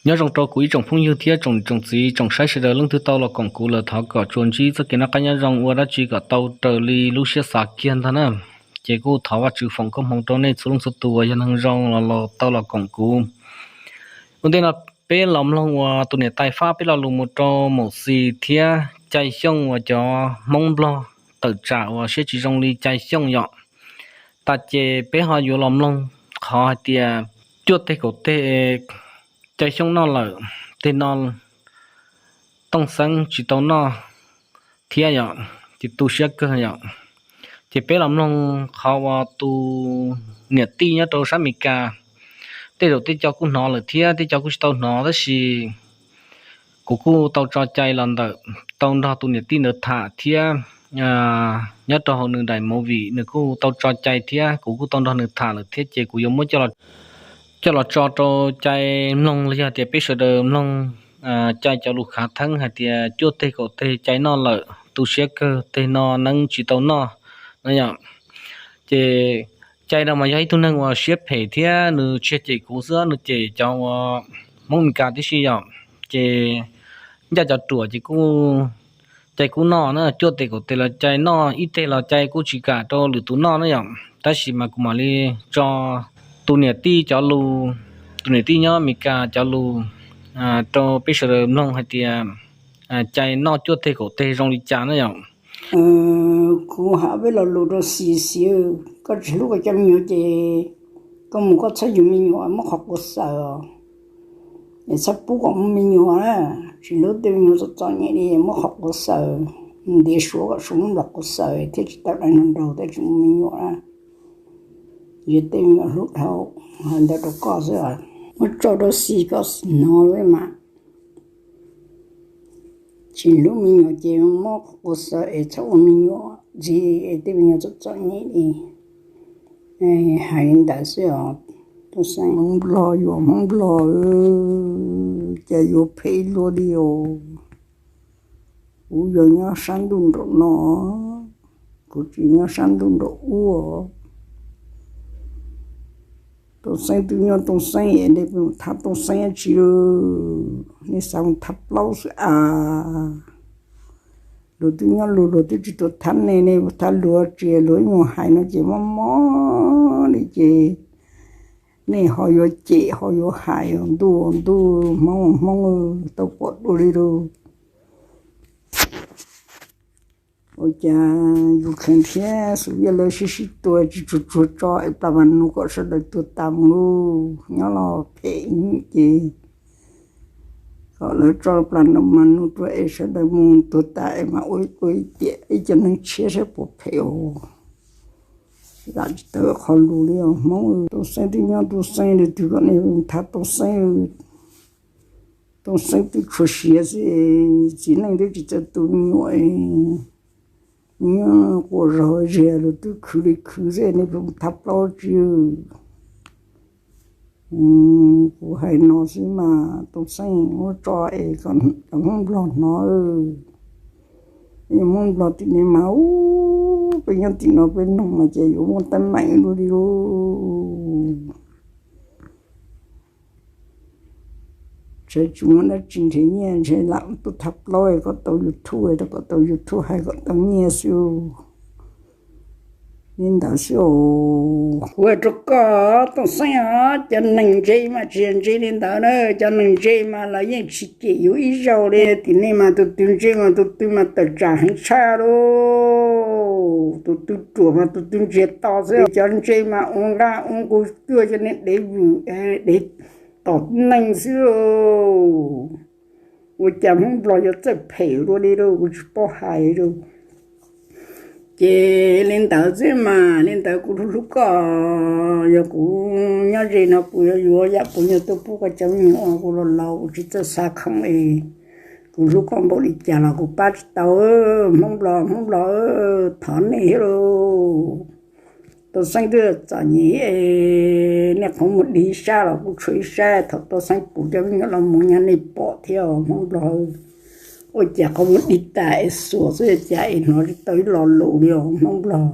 Nyob zoo rau kuv ib tsoom phooj ywg thiab tsoom niam tsoom txiv tsoom saib sawv daws, leej twg tau los koom kuv lawm thov kom tsuas ntsib txoj kev noj qab nyob zoo ua dab tsi kom tau raws li lub siab xav kiag ntag na. Ces kuj thov Vajtswv foom koob hmoov rau nej txhua leej txhua tus uas yog neeg zoo los los tau los koom kuv. Ua ntej no peb los mloog uas tus niam tais fab peb lo lus mus rau Maum Xis thiab Cai Xyooj uas cov Hmoob Nplog tawm tsam uas siab tsis zoo li Cai Xyooj yom. Tas ces peb ho yuav los mloog qhov hais tias cuaj teg kaum teg Cai Xyooj noj lawm, teg no Tooj Xeeb tsis tau noj thiab yom, ces tu siab kawg yom. Ces peb los mloog qhov uas tus niam tij nyob rau sab Amelikas, tej zaum tej co kuj hnov lawm thiab tej co kuj tsis tau hnov, tab sis kuv kuj tau tso cai los ntawm, tau nrog tus niam tij ntawd tham thiab nyob rau hauv nws daim movie nws kuj tau tso cai thiab kuv kuj tau nrog nws tham lawm thiab ces kuv yuav muab coj los tso rau cai mloog los yog tias peb sawv daws mloog cai cov lus khav theeb hais tias cuaj teg kaum teg cai noj lawm, tu siab kawg, teg no neeb tsis tau noj na yom. Ces cai no mas yog ib tug neeg uas siab phem thiab nws tsis cem kuv xwb, nws cem cov uas Hmoob Amelikas tib si yom. Ces ncaj cov ruam ces kuj cai kuj noj na, cuaj teg kaum teg los cai noj, ib teg los cai kuj tsis kam rau lwm tus noj na yom. Tab sis mas kuv mam li tso tus niam tij cov lus, tus niam tij nyob Amelikas cov lus rau peb sawv daws mloog hais tias cai noj cuaj teg kaum teg zoo li cas na yom. Kuv hais peb lo lus rau Xis, Xis, koj tsis hlub koj cov me nyuam ces koj mus koj txhob yug me nyuam muab qhov quav xaws os. Es txhob pub kom muaj me nyuam na, tsis hlub tej me nyuam txom txom nyem li muab qhov quav xaws, ntiav suav kom suav muab nplog quav xaws thiaj tsis tawm dai nrog nraug thiaj tsis muaj me nyuam na. Yog tej me nyuam hlub dhau, hais ntawd rau koj xwb. Muab tso rau Xis koj hnov xwb mas. Tsis hlub me nyuam ces muab qhov quav xaws es txhob ua me nyuam ntxiv es tej me nyuam txom txom nyem li. Hais li ntawd xwb os. Tus xeeb Hmoob Nplog yuav Hmoob Nplog, cas yuav phem ib luaj li os. Kuv yog nyob sab ntuj nraum no, kuv tsis nyob sab ntuj nraum ub. Tooj Xeeb twb nyob Tooj Xeeb es nej pheej thab Tooj Xeeb dab tsi? Nej xav mus thab plaub xwb as. Luag twb nyob lug luag twb tsis tuaj thab nej, nej thab luag tsis, luag ib mus hais no ces mob mob li ces nej ho yuav cem ho yuav hais ntuj ntuj Hmoob Hmoob tau pom dua li lawm. Ua cas Ukraine thiab Xus Viaj lawv sib sib tua tsis tsuag tsuag tso es plas mas nus kom sawv daws tuag tas mus lauj. Nyob los phem ib nyuag ces kom lawv tso plas mas nus tuag es sawv daws mus tuag tas es mas ua ib tiam ib co neeg tshiab saib puas phem os. Lam tsis tau qhov lus li os Hmoob. Tooj Xeeb twb nyob Tooj Xeeb li twg kom nej thab Tooj Xeeb. Tooj Xeeb twb tshuav siav xwb, txiv neej twb tsis txawj tu me nyuam, me nyuam quas zog ziag los twb khwv li khwv xwb, nej pheej thab plaub tsi. Kuv hais no xwb mas Tooj Xeeb muab tso es kom cov Hmoob Nplog hnov. Hmoob Nplog tim no mas, peb nyob tim no peb noog mas ces yuav muaj teeb meem dua li lauj. Ntshe tsis muaj dab tsi nrhiav nyiaj, ntshe lam tuaj thab plaub kom tau YouTube, kom tau YouTube hais kom tau nyiaj xwb. Li ntawd xwb os. Kuv hais rau koj Tooj Xeeb os, cov neeg ntse mas tsis yog ntse li ntawd na, cov neeg ntse mas lawv yeej tsis cem yus ib zaug li. Tim nej mas tus twg ntse mas tus twg mas tawm tsam heev tshaj lauj, tus twg ruam mas tus twg ntsiag to xwb. Cov ntse mas ua nqaj ua nqug cuag cov neeg dev vwm dev tom neeg xwb. Ua cas Hmoob Nplog yuav txawj phem dua li lauj, kuv tsis paub hais lauj. Ces li ntawd xwb mas, li ntawd kuv hlub hlub koj, yog kuv nyob ze no kuv yuav yuav yam puas nyuag tuaj pub koj cov me nyuam, kuv los laus kuv tsis txawj xav khoom es, kuv hlub koj npaum li cas los kuv pab tsis tau. Hmoob Nplog, Hmoob Nplog, thov nej thiab lauj. Tooj Xeeb twb txom nyem, nej qhov muag dig ib sab los kuj tshuav ib sab, thaum Tooj Xeeb puv cov me nyuam los mus nyab nej pom thiab Hmoob Nplog. Ua cas qhov muag dig tas es xuas xwb cas es hnov tsis tau ib lo lus li os Hmoob Nplog.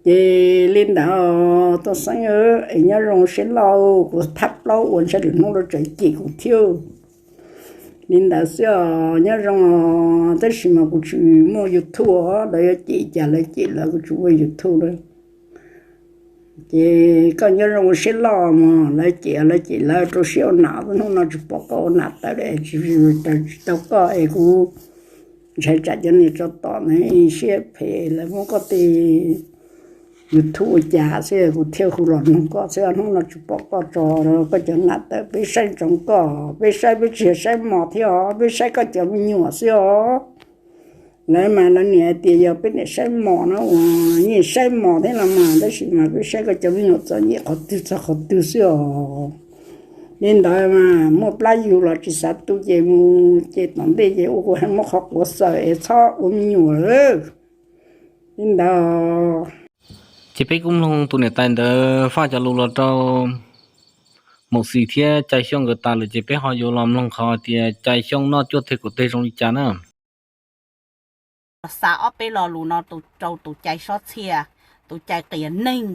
Ces li ntawd, tuaj xeeb es nyob zoo seb loj, kuv thaj plaub ua ntshai lwm hnub lawv tseem cem kuv thiab. Li ntawd xwb os, nyob zoo, tab sis mas kuv tsis muaj YouTube, lawv yuav cem cas lawv cem, lawv kuv tsis ua YouTube lawm. Ces koj nyob zoo ua siab loj mog, lawv cem lawv cem, lawv rau siab ua nam, hnub no tsis pom koj ua nam tawm li, tsis tau koj es kuv ntshai tsam cov niag tsov tom no siab phem lawv muab koj tej YouTube ua cas xwb kuv thiaj hu los nug koj xwb, hnub no tsis pom koj tso koj cov nam tawm, peb saib ntsoov koj, peb saib peb tsis yog saib mos thiab os, peb saib koj cov me nyuam xwb os. Lawv mas lawv niam hais tias yog peb niam saib mos no uas yeej saib mos thiab los mas, tab sis mas peb saib koj cov me nyuam txom nyem qhov twg txog qhov twg xwb os. Li ntawd mas muaj plab yug los tsis xav tu ces mus ces tom ntej ces ua kuv hais muab qhov quav xaws es txhob ua me nyuam lawm. Li ntawd. Ces peb kuj mloog tus niam tais ntawd faj cov lus los rau Maum Xis thiab Cai Xyooj nkawd tas lawm ces peb ho yuav los mloog qhov tias Cai Xyooj noj cuaj teg kuv teg zoo li cas na. Xa ob peb lo lus no rau tus Cai Sob Txhiaj, tus Cai qias neeg,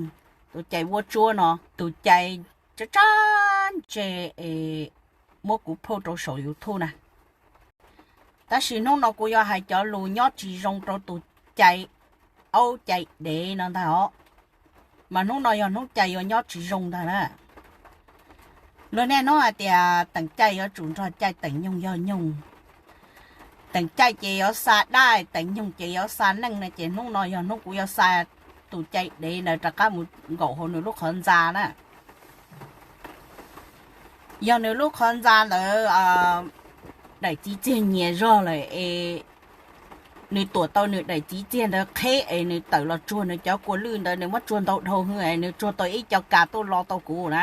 tus Cai vuab tsuab no, tus Cai tsab tsab ntse es muab kuv phauj rau saum YouTube na. Tab sis hnub no kuv yuav hais cov lus nyob tsis zoo rau tus Cai aub Cai dev no ntag os. Mas hnub no yog hnub Cai yuav nyob tsis zoo ntag na. Luag niaj hnub hais tias Teem Cai yuav tsum nrog Cai Teem Nyoog yog nyoog, Teem Cai ces yuav xa dab, Teem Nyoog ces yuav xa neej no ces hnub no yog hnub kuv yuav xa tus Cai dev ntawd rov qab mus nkaum hauv nws lub qhov ntxa na. Yog nws lub qhov ntxa ntawd daim txiv txiag nyias zog lawm es nws tuam tau nws daim txiv txiag ntawd qheb es nws tawm los tsuag nws cov kua lwj ntawd, nws muab tsuag ntau dhau hwv es nws tsuag tau ib co kas tuaj lo tau kuv na.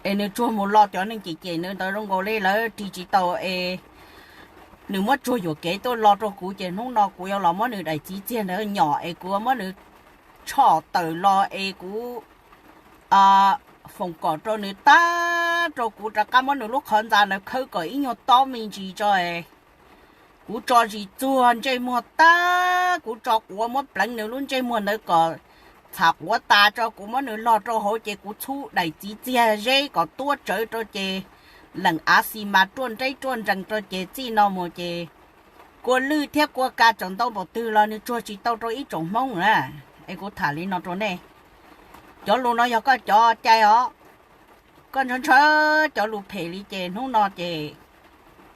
Es nws tsuag mus lo cov neeg cem cem nws ntawd zoo nkaus li lawv ris tsis tau es nws muab tsuag yuam kev tuaj lo rau kuv ces hnub no kuv yuav los muab nws daim txiv txiag ntawd nyom es kuv yuav muab nws tshoj tawm los es kuv foom kom rau nws tag rau kuv rov qab muab nws lub qhov ntxa ntawd khawb kom ib nyuag tob me ntsis tso. Kuv tso zis txuag ntsej muag tag, kuv tso quav muab pleev nws lub ntsej muag ntawd kom txham quav tas tso, kuv muab nws log rau hauv ces kuv txhub daim txiv txiag zeb kom tuab tsawv rau ces leem av xis mas ruaj nreb ruaj nrees rau ces txij no mus ces kua lwj thiab kua kas txawm ntau npaum twg los nws tsuag tsis tau rau ib tsoom Hmoob na. Es kuv tham li no rau nej, cov lus no yog koj cov Cai os, koj ntshaw ntshaw cov lus phem li ces hnub no ces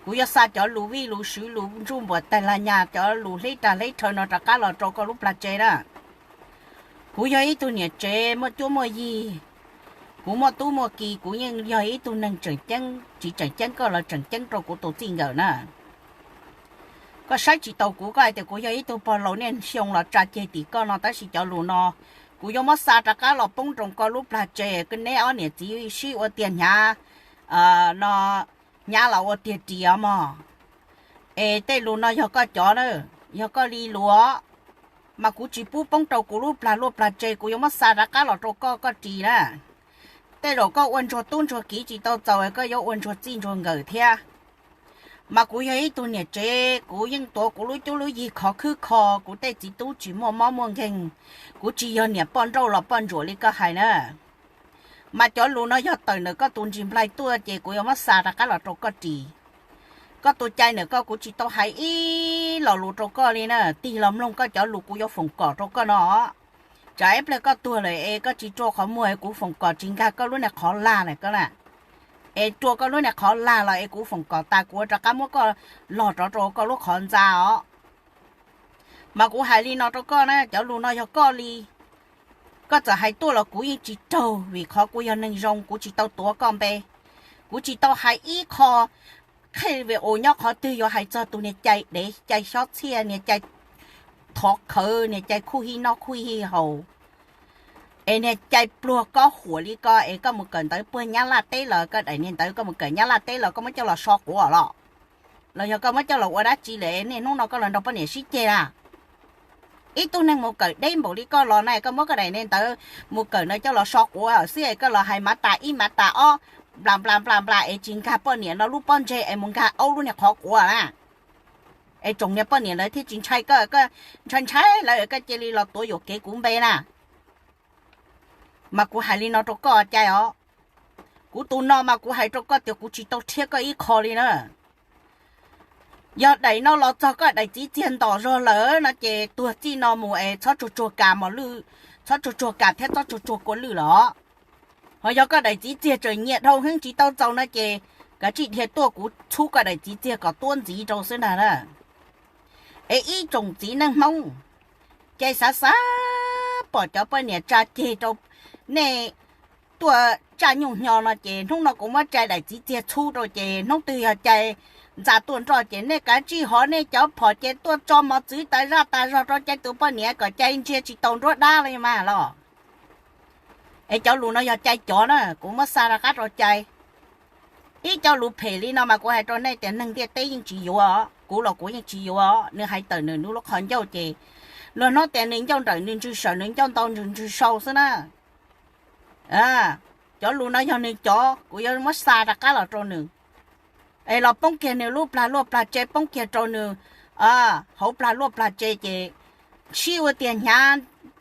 kuv yuav xa cov lus vij lus swv lus ntsuj npuam tag lag nyas cov lus hleb rag hleb rhaw no rov qab los rau koj lub plag tsev na. Kuv yog ib tug niam tsev muaj cuab muaj yig, kuv muaj tub muaj ki, kuv yeej yog ib tug neeg tseem ceeb, tsis tseem ceeb koj los tseem ceeb rau kuv tus txij nkawm na. Koj saib tsis taus kuv, koj hais tias kuv yog ib tug pog laus niaj xyoo los tsa ceg tim koj no, tab sis cov lus no kuv yuav muab xa rov qab los poob rau koj lub plag tsev, koj neb ob niam txiv sib ua tiag hnyav no, hnyav los ua tiag ris os mog. Es tej lus no yog koj cov na, yog koj li lus os, mas kuv tsis pub poob rau kuv lub plag luaj plag tsev, kuv yuav muab xa rov qab los rau koj, koj ris na. Tej zaum koj ua ntsuag tub ntsuag kiv tsis tau txaus, koj yuav ua ntsuag txij ntsuag nkawm thiab. Mas kuv yog ib tug niam tsev, kuv yeej tuav kuv lub cuab lub yig khov khwb kho, kuv tej txiv tub tsis muaj mob muaj nkeeg, kuv tsis yog niam poj nrauj los poj ntsuam li koj hais na. Mas cov lus no yog tawm ntawm koj tus ntsis nplaig tuaj ces kuv yuav muab xa rov qab los rau koj ris. Koj tus Cai ntawm koj kuv tsis tau hais ib lo lus rau koj li na, tig los mloog koj cov lus kuv yuav foom kom rau koj no. Tsam ib pliag koj tuag lawm es koj tsis rua qhov muag es kuv foom kom tsis nkag koj lub niag qhov lag lawm koj na. Es rua koj lub niag qhov lag los es kuv foom kom tas kuv ua rov qab muab koj log rov rau koj lub qhov ntxa os. Mas kuv hais li no rau koj na, cov lus no yog koj li. Koj txawm hais tuaj los kuv yeej tsis raug, vim qhov kuv yog neeg zoo, kuv tsis tau tuav koj npe. Kuv tsis tau hais ib qho qhia vim ua nyob qhov twg yuav hais txog tus niag Cai dev, Cai xyob txhiaj, niag Cai thov khawv, niag Cai khuj hij noj khuj hij haus, es niag Cai pluag kob huam li koj, es koj mus kawm ntawv puag Nyab Laj teb los, koj daim niag ntawv koj mus kawm Nyab Laj teb los koj muab coj los so quav los, los yog koj muab coj los ua dab tsi lawm, niaj hnub no koj los nrog poj niam sib ceg na. Ib tug neeg mus kawm deb npaum li koj los na, koj muab koj daim niag ntawv mus kawm no coj los so quav xwb es koj los hais mav tas ib mav tas ob, nplas nplas nplas nplas es tsis nkag poj niam no lub pob ntseg es mus nkag aub lub niag qhov quav na. Es tsoom niag poj niam lawv thiaj tsis ntshai koj, koj ntshai ntshai lawv koj cia li los tuav yuam kev kuv npe na. Mas kuv hais li no rau koj cai os, kuv tus no mas kuv hais rau koj tias kuv tsis tau rhiab koj ib qho li na. Yog daim no los txog koj daim txiv txiag ntom zog lawm no ces tuag txij no mus es txhob tsuag tsuag kas mos lwj, txhob tsuag tsuag kas thiab txhob tsuag tsuag kua lwj los. Ho yog koj daim txiv txiag tseem nyiam dhau heev tsis tau txaus no ces kav tsij dhia tuaj kuv txhub koj daim txiv txiag kom tuab ntxiv rau xwb ntag na. Es ib tsoom txiv neej Hmoob, cai xav xav pom cov poj niam tsa ceg rau nej tuaj tsaj nyuj hnyo no ces hnub no kuv muab cai daim txiv txiag txhub rau ces hnub twg yog cai ntxa tuaj nroj ces nej kav tsij hov nej cov phom ces tuaj tso mos txwv tas zaj tas zog rau cai tus poj niam kom cai ntsiag tsis tau nruab dab li mas los. Es cov lus no yog cai cov na, kuv muab xa rov qab rau cai. Ib co lus phem li no mas kuv hais rau nej tias neeg ntiaj teb yeej tsis yuav, kuv los kuv yeej tsis yuav. Nws hais tawm nws nws lub qhov ncauj ces luag hnov tias nws ncauj nrawm nws ntswg sawm, nws ncauj ntau nws ntswg sau xwb na. Cov lus no yog nws cov, kuv yuav muab xa rov qab los rau nws. Es los poob kiag nws lub plag luaj plag tse, poob kiag rau nws hauv plag luaj plag tse ces sib ua tiag,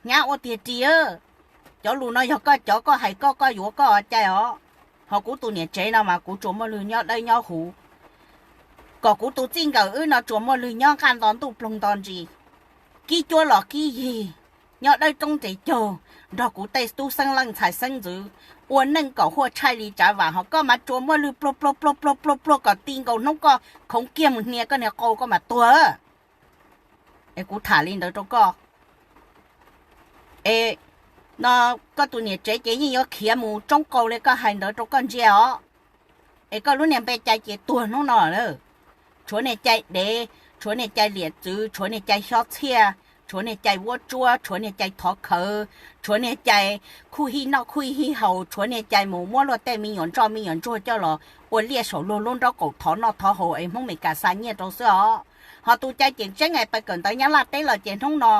hnyav ua tiag ris. Cov lus no yog koj cov, koj hais koj, koj yuav koj cai os. Ho kuv tus niam tsev no mas kuv tsuas muaj lwg nyob dawb nyob huv, kom kuv tus txij nkawm wb no tsuas muaj lwg nyob nqaj nto ntuj ploog nto ntsis, kib cuab los kib yig, nyob dawb roob nres caug, nrog kuv tej tub xeeb leej ntxhais xeeb ntxwv ua neej kom huaj tshaij li tsav vam, ho koj mas tsuas muaj lwg pluag pluag pluag pluag pluag pluag kom ti nkaus hnub koj khoov kiag mus hnia koj niag qau koj mas tuag. Es kuv tham li ntawd rau koj. Es no koj tus niam tsev ces yeej yuav khiav mus tsoob qau li koj hais ntawd rau koj ntsia os. Es koj lub niag npe cai ces tuag hnub no lawm. Tshuav niag cai dev, tshuav niag cai liam txwv, tshuav niag cai xyob txhiaj, tshuav niag cai vuab tsuab, tshuav niag cai thov khawv, tshuav niag cai khuj hij noj khuj hij haus, tshuav niag cai mus muab luag tej me nyuam ntsoj me nyuam ntsuag coj los ua liaj saum luag lub nraub qaum thov noj thov haus es Hmoob Meskas xa nyiaj rau xwb os. Ho tus cai ceem tseeb es pais kawm ntawv Nyab Laj teb los ces hnub no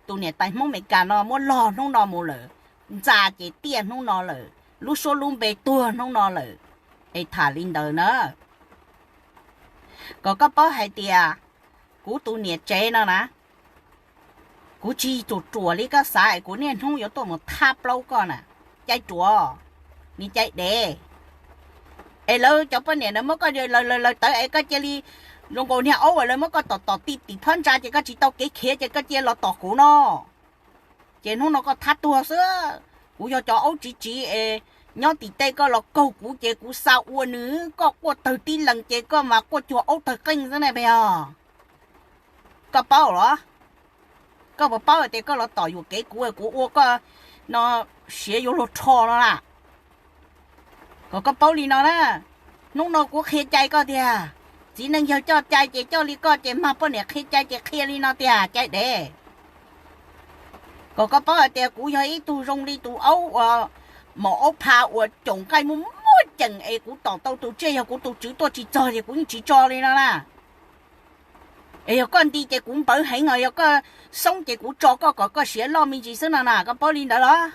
tus niam tais Hmoob Meskas no muab log hnub no mus lawm, ntxa ces tiaj hnub no lawm, lub suab lub npe tuag hnub no lawm. Es tham li ntawd na, kom koj paub hais tias kuv tus niam tsev no na, kuv tsis ruam ruam li koj xav es kuv niaj hnub yuav tuaj mus thab plaub koj na. Cai ruam, niag cai dev. Es lawv cov poj niam na muab koj laws laws tawv es koj cia li zoo nkaus niag aub uas lawv muab koj tom tom ti tim phab ntsa ces koj tsis tau kev khiav ces koj cia los tom kuv no. Ces hnub no koj thab tuag xwb. Kuv yog cov aub tsiv tsiv es nyob tim tej, koj los kaug kuv ces kuv xa ua nws, koj quaj tawg tib lees ces koj mas quaj cuag aub tawg qeej xwb na pes os. Koj paub los? Koj puas paub hais tias koj los tom yuam kev kuv, kuv ua koj no siav yuav luag rho no na? Kom koj paub li no na, hnub no kuv qhia cai koj tiag, txiv neej yawg coj cai ces coj li koj ces mag poj niam qhia cai ces qhia li no tiag cai dev. Kom koj paub hais tias kuv yog ib tug zoo li tus aub uas, maum aub pha uas caum nqaij muaj muaj ceem es kuv tom tau tus tsiaj, yog kuv tus tswv tuaj tsis txog ces kuv yeej tsis tso li no na. Es yog koj nti ces kuv npawv heev os, yog koj xoob ces kuv tso koj kom koj siav loj me ntsis xwb no na, koj paub li ntawd los?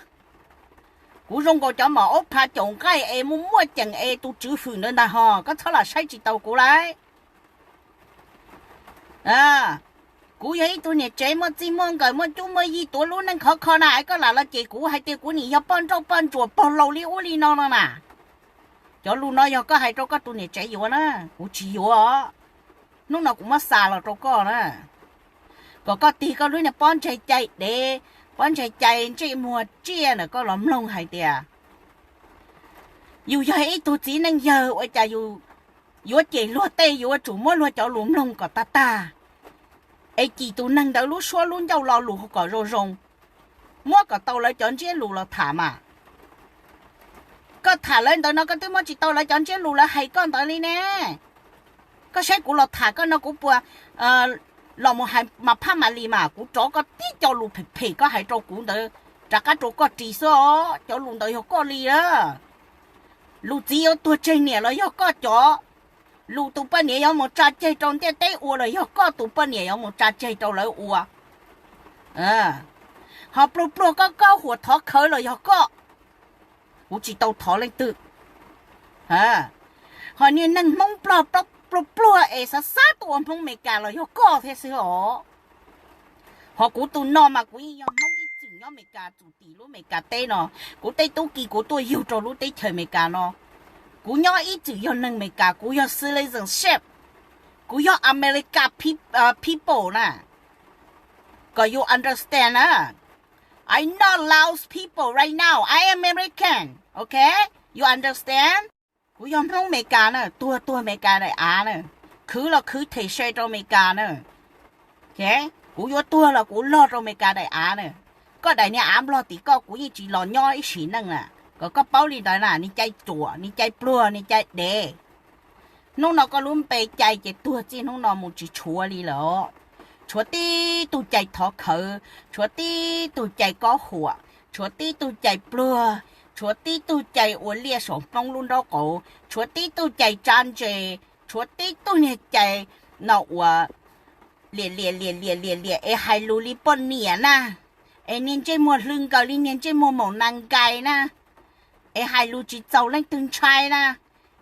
Kuv zoo nkaus cov maum aub pha caum nqaij es muaj muaj ceem es tus tswv hwm ntawd ntag hos, koj txhob lam saib tsis taus kuv lauj. Kuv yog ib tug niam tsev muaj txij muaj nkawm muaj cuab muaj yig tuav lub neej khov kho na, es koj lam los cem kuv hais tias kuv nim yog poj nrauj poj ntsuam pog laus li ub li no no na. Cov lus no yog koj hais rau koj tus niam tsev yuav na, kuv tsis yuav. Hnub no kuv muab xa los rau koj na, kom koj tig koj lub niag pob ntseg cai dev, pob ntseg cai ntsej muag tsiaj ntawm koj los mloog hais tias yus yog ib tug txiv neej yawg ua cas yus yuav cem luag tej yuav tsum muab luag cov lus mloog kom tag tag, es cim tus neeg ntawd lub suab lub ncauj lo lus kom zoo zoo, muab kom tau lawv cov ntsiab lus los tham mas. Koj tham lawv ntawd no koj twb muab tsis tau lawv cov ntsiab lus lawv hais koj ntawd li ne. Koj saib kuv los tham koj no kuv puas los mus hais mas phaj mas li mas, kuv rov koj tib co lus phem phem koj hais rau kuv ntawd rov qab rau koj ris xwb os, cov lus ntawd yog koj li a. Lus txiv yuav tuag tseg niam los yog koj cov, lus tus poj niam yuav mus tsa ceg rau ntiaj teb ua los yog koj tus poj niam yuav mus tsa ceg rau lawv ua. Ho pluag pluag koj koj huam thov khawv los yog koj, kuv tsis tau thov leej twg. Ho niag neeg Hmoob plog plaub pluag pluag es xav xav tuaj ua Hmoob Amelikas los yog koj thiab xwb os. Ho kuv tus no mas kuv yeej yog Hmoob ib txwm nyob Amelikas txum tim lub Amelikas teb no. Kuv tej tub ki kuv tuaj yug rau lub teb chaws Amelikas no. Kuv nyob ib txwm yog neeg Amelikas, kuv yog citizenship, kuv yog America people na. Kom you understand na. I not Laos people right now. I am American. Okay? You understand? Kuv yog Hmoob Amelikas na, tuag tuag Amelikas daim av na, khwv los khwv them se rau Amelikas na. Kuv yuav tuag los kuv log rau Amelikas daim av na. Koj daim niag av nplog tim koj kuv yeej tsis los nyob ib sim neej na. Kom koj paub li ntawd na, niag cai ruam, niag cai pluag, niag cai dev. Hnub no koj lub npe cai ces tuag txij hnub no mus tsis tshuav li lawm. Tshuav tib tug cai thov khawv, tshuav tib tug cai kob huam, tshuav tib tug cai pluag, tshuav tib tug cai ua liaj saum Hmoob lub nraub qaum, tshuav tib tug cai tsab ntse, tshuav tib tug niag cai no uas liam liam liam liam liam liam es hais lus li poj niam na, es niag ntsej muag hlw nkaus li niag ntsej muag maum nas nkais na, es hais lus tsis txaus leej twg ntshai na,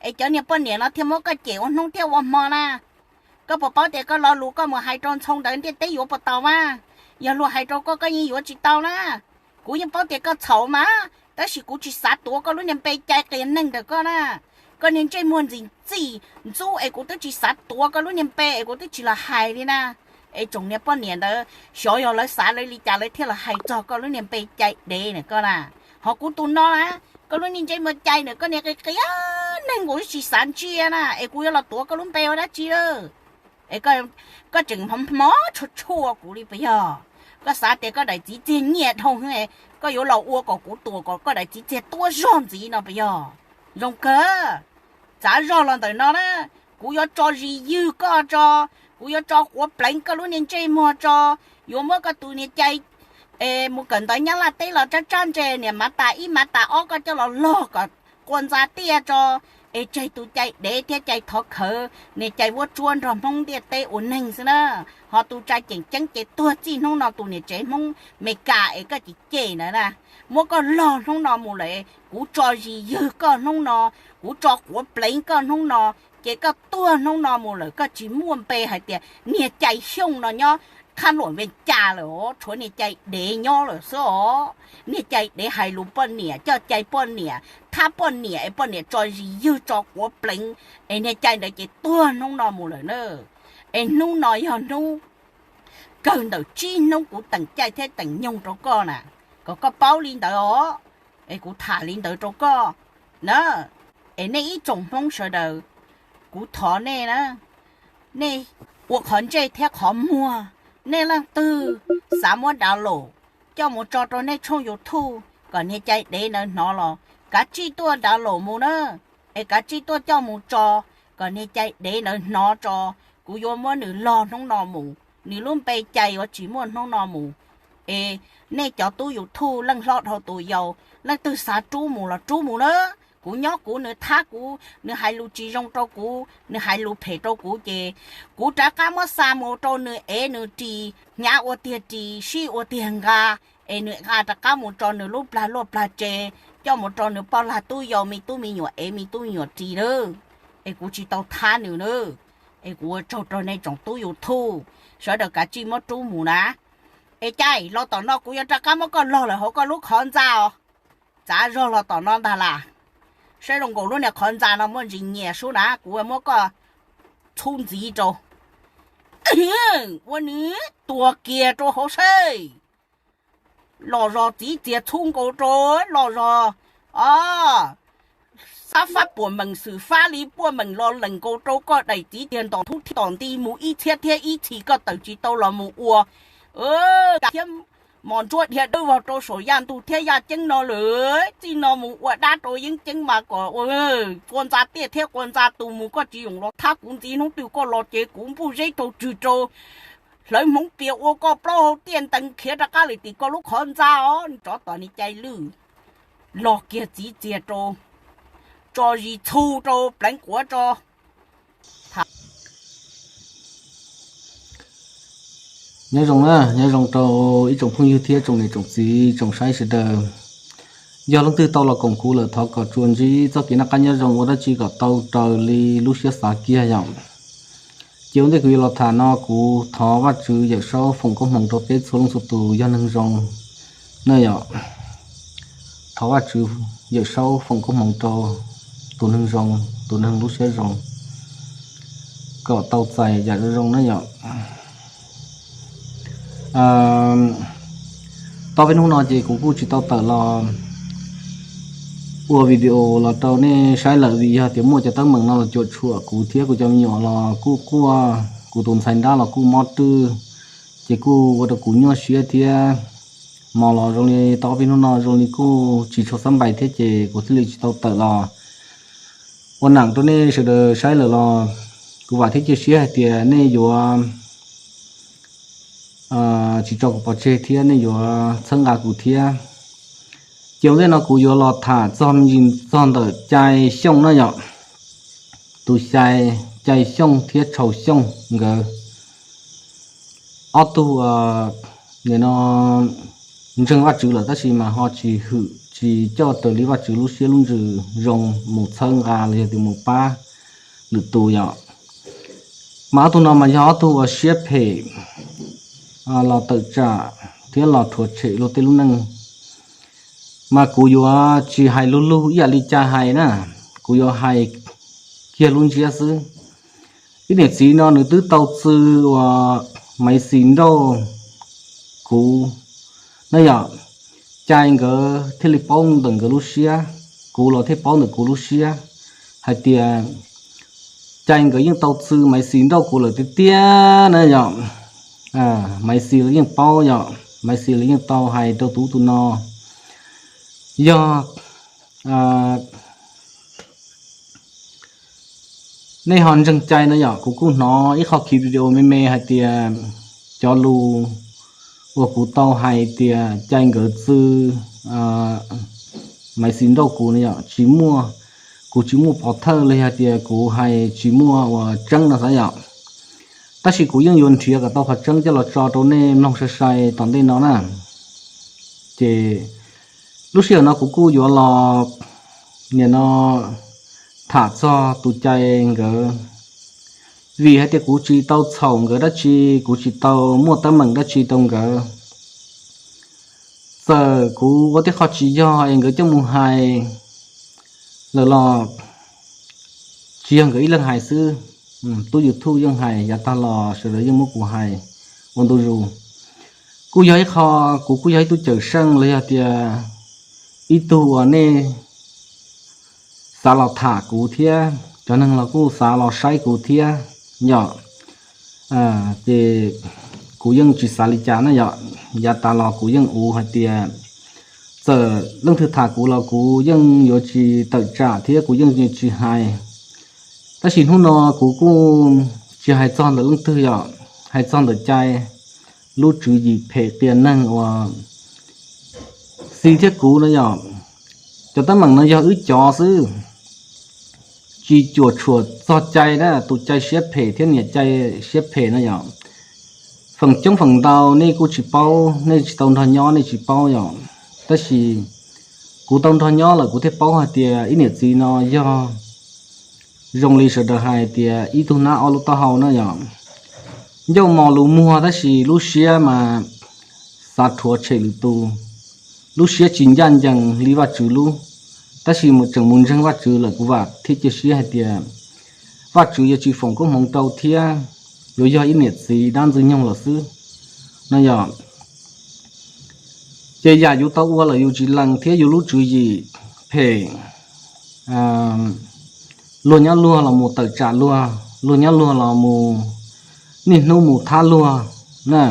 es cov niag poj niam no thiaj muab koj cem ua hnub thiab ua hmo na. Koj puas paub tias koj lo lus koj mus hais rau ntxhoo ntawd ntiaj teb yuav puas tau mas? Yog luag hais rau koj koj yeej yuav tsis tau na. Kuv yeej paub tias koj txhaum mas, tab sis kuv tsis xav tuav koj lub niag npe cai qias neeg ntawm koj na. Koj niag ntsej muag ntxim txij ntxub es kuv twb tsis xav tuav koj lub niag npe es kuv twb tsis los hais li na. Es tsoom niag poj niam ntawd xyov yog lawv xav lawv li cas lawv thiaj los hais txog koj lub niag npe cai dev na koj na. Ho kuv tus no na, koj lub niag ntsej muag cai ntawm koj niag qias qias neeg kuv twb tsis xav ntsia na, es kuv yuav los tuav koj lub npe ua dab tsi lawm? Es koj tseem hmo hmo tshuaj tshuaj kuv li puas yog? Koj xav tias koj daim txiv txiag nyiaj dhau, koj yuav los ua kom kuv tuam kom koj daim txiv txiag tuab zog ntxiv no puas yog? Zoo kawg, txav zog los ntawm no na, kuv yuav tso zis ywg koj tso, kuv yuav tso quav pleev koj lub niag ntsej muag tso, yuav muab koj tus niag cai mus kawm ntawv Nyab Laj teb los tsab tsab ntse niam mav tas ib mav tas ob koj coj los log kom qua ntxa tiaj tso, es tseg tus cai dev thiab cai thov khawv, niag cai vuab tsuab nrog Hmoob ntiaj teb ua neeg xwb na. Ho tus tsa ceem ceeb ces tuag txij hnub no tus niam tsev Hmoob Meskas es koj cem cem ntawd na, muab koj log hnub no mus lawm, kuv tso zis ywg koj hnub no, kuv tso quav pleev koj hnub no, ces koj tuag hnub no mus lawm koj tsis muaj npe hais tias niag cai Xyooj no nyob Khab Luam Vees Cas lawm os, tshuav niag cai dev nyob lawm xwb os. Niag cai dev hais lus poj niam, coj cai poj niam, thab poj niam es poj niam tso zis ywg tso quav pleev, es niag cai ntawd ces tuag hnub no mus lawm na. Es hnub no yog hnub kawg ntawm tsib hnub kuv teem caij thiab teem nyoog rau koj na, kom koj paub li ntawd os. Es kuv tham li ntawd rau koj na. Es nej ib tsoom Hmoob sawv daws, kuv thov nej na, nej ua qhov ntsej thiab qhov muag, nej leej twg xav muab download coj mus tso rau nej tshooj YouTube kom niag cai dev ntawd hnov los kav tsij tuaj download mus na, es kav tsij tuaj coj mus tso kom niag cai dev ntawd hnov tso. Kuv yuav muab nws log hnub no mus, nws lub npe cai yuav tsis muaj hnub no mus. Es nej cov tub YouTube leej hlob dhau tus yau, leej twg xav rub mus los rub mus na. Kuv nyob kuv, nws thab kuv, nws hais lus tsis zoo rau kuv, nws hais lus phem rau kuv ces kuv rov qab muab xa mus rau nws ev nws ris, hnyav ua tiag ris, sib ua tiag nqa, es nws nqa rov qab mus tso nws lub plag luaj plag tsev, coj mus rau nws poj lag tub yau me tub me nyuam ev me tub me nyuam ris na. Es kuv tsis tau thab nws na. Es kuv ua tsaug rau nej tsoom tub YouTube sawv daws, kav tsij muab rub mus na. Es cai los tom no kuv yuav rov qab muab koj log lawm hauv koj lub qhov ntxa os. Txav zog los tom no ntag las. Saib zoo nkaus lub niag qhov ntxa no muaj ntsis nyias sub na, kuv muab koj txhub ntxiv rau. Ua nws tuag kiag rau hauv saib. Los zog txiv txiag txhub nkaus rau, los zog xab fab puas meem xwm fab li puaj meem los lees nkaus rau koj daim txiv txiag ntom thub thiab tom nti mus ib txhiab thiab ib txhis koj tawm tsis tau los mus ua thiab mos ntsuab dhia dawb vog rau saum yaj ntug thiab yaj ceeb no lawm. Txij no mus ua dab rau yeeb ceeb mas kom ua qua ntxa tiaj thiab qua ntxa tus mus, koj tsis yoom los thab kuv ntxiv. Hnub twg koj los ces kuv npuj zeb rau tswg rau hlawv hmoov pias ua koj plaub hau tiaj ntees khiav rov qab lawm tim koj lub qhov ntxa os. Tsov tom niag cai lwj, los kiag txiv txiag rau, tso zis txhu rau pleev quav tso. Nyob zoo na, nyob zoo rau ib tsoom phooj ywg thiab tsoom niam tsoom txiv tsoom saib sawv daws. Yog leej twg tau los koom kuv lawm thov kom tsuas ntsib txoj kev noj qab nyob zoo ua dab tsi kom tau raws li lub siab xav kiag yom. Ces ua ntej kuv yuav los tham no kuv thov Vajtswv Yawm Saub foom koob hmoov rau peb txhua leej txhua tus yog neeg zoo na yom. Thov Vajtswv Yawm Saub foom koob hmoov rau tus neeg zoo, tus neeg lub siab zoo, kom tau txais yam zoo zoo na yom. Tau peb hnub no ces kuv kuj tsis tau tawm los ua video los rau nej saib lawm vim yog tias muaj cov teeb meem no los cuam tshuam kuv thiab kuv cov me nyuam los kuj quaj, kuv tus ntxhais nrab los kuj mob rwj, ces kuj ua rau kuv nyuaj siab thiab. Hmo los zoo li tau ob peb hnub no zoo li kuj tsis tshua xab npais thiab ces kuv thiaj li tsis tau tawm los ua neem rau nej sawv daws saib lawm los kuv vam thiab cia siab hais tias nej yuav tsis tso kuv pov tseg thiab nej yuav txhawb nqa kuv thiab. Ces ua ntej no kuv yuav los tham txog me ntsis txog ntawm Cai Xyooj na yom. Tus Xyai, Cai Xyooj thiab Tshau Xyooj nkawd ob tug nim no ntseeg Vajtswv lawm tab sis mas ho tsis hwm tsis coj raws li Vajtswv lub siab lub ntsws zoo mus txhawb nqa los yog tias mus pab lwm tus yom. Mas ob tug no mas yog ob tug uas siab phem los tawm tsam thiab los rhuav tshem luag tej lub neej. Mas kuv yuav tsis hais lug lug ib yam li Cai hais na, kuv yuav hais kiag lub ntsiab xwb. Ib niam txiv no nws twb tau txw uas Maiv Xis nrauj kuv na yom. Cai nkawd thiaj li paub ntawm nkawd lub siab, kuv los thiaj paub ntawm kuv lub siab hais tias Cai nkawd yeej tau txw Maiv Xis nrauj kuv lawm tiag tiag na yom. Maiv Xis los yeej paub yom, Maiv Xis los yeej tau hais rau tus ub tus no. Yog nej ho ntseeg Cai no yom, kuv kuj hnov ib qho khi video me me hais tias cov lus uas kuv tau hais tias Cai nkawd txw Maiv Xis nrauj kuv no yom, tsis muaj, kuv tsis muaj pov thawj los yog tias kuv hais tsis muaj uas tseeb no xav yom. Tab sis kuv yeej yuav nrhiav kom tau qhov tseeb coj los tso rau nej mloog sai sai tom ntej no na. Ces lub sij hawm no kuv kuj yuav los nim no tham txog tus Cai nkawd, vim hais tias kuv tsis tau txhaum nkawd dab tsi, kuv tsis tau muaj teeb meem dab tsi rau nkawd. Txawm kuv ua tej qho tsis yog es nkawd coj mus hais lawm los tsis yog nkawd ib leeg hais xwb, tub YouTube yeej hais, yav tag los sawv daws yeej muab kuv hais ua ntu zus. Kuj yog ib qho, kuv kuj yog ib tug cawm seej los yog tias ib tug uas nej xav los tham kuv thiab, cov neeg los kuj xav los saib kuv thiab yom. Ces kuv yeej tsis xav li cas na yom, yav tas los kuv yeej ua hais tias txawm leej twg tham kuv los kuv yeej yuav tsis tawm tsam thiab kuv yeej tsis hais. Tab sis hnub no kuv kuj tsis hais txog ntawm leej twg yom, hais txog ntawm Cai lub tswv yim phem qias neeg uas Xis thiab kuv no yom, cov teeb meem no yog wb cov xwb, tsis cuam tshuam txog Cai na, tus Cai siab phem thiab niam Cai siab phem no yom. Feem coob feem ntau nej kuj tsis paub, nej tsis tau nrog nyob nej tsis paub yom. Tab sis kuv tau nrog nyob lawm kuv thiaj paub hais tias ib niam txiv no yog zoo li sawv daws hais tias ib tug nab ob lub taub hau na yom. Ncauj mos lus muag tab sis lub siab mas xav rhuav tshem lwm tus, lub siab tsis ncaj ncees li Vajtswv lub, tab sis tseem mus ntseeg Vajtswv lawm kuv vam thiab cia siab hais tias Vajtswv yuav tsis foom koob hmoov rau thiab yuav yog ib niam txiv dab ntxwg nyoog lawm xwb no yom. Ces yam yus tau ua lawm yus tsis lees thiab yus lub tswv yim phem, luag nyob luag los mus tawm tsam luag, luag nyob luag los mus niaj hnub mus thab luag na.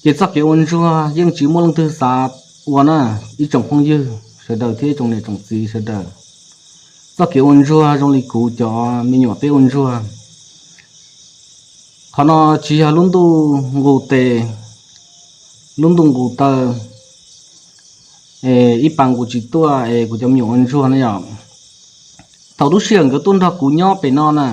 Ces txoj kev ua ntsuag yeej tsis muaj leej twg xav ua na, ib tsoom phooj ywg sawv daws thiab ib tsoom niam tsoom txiv sawv daws. Txoj kev ua ntsuag zoo li kuv cov me nyuam peb ua ntsuag, qhov no tsis yog lub ntuj nqus tes, lub ntuj nqus taw, es ib pas nqus tsis tuaj es kuv cov me nyuam ua ntsuag na yom. Thaum lub sij hawm nkawd tuaj nrog kuv nyob pem no na,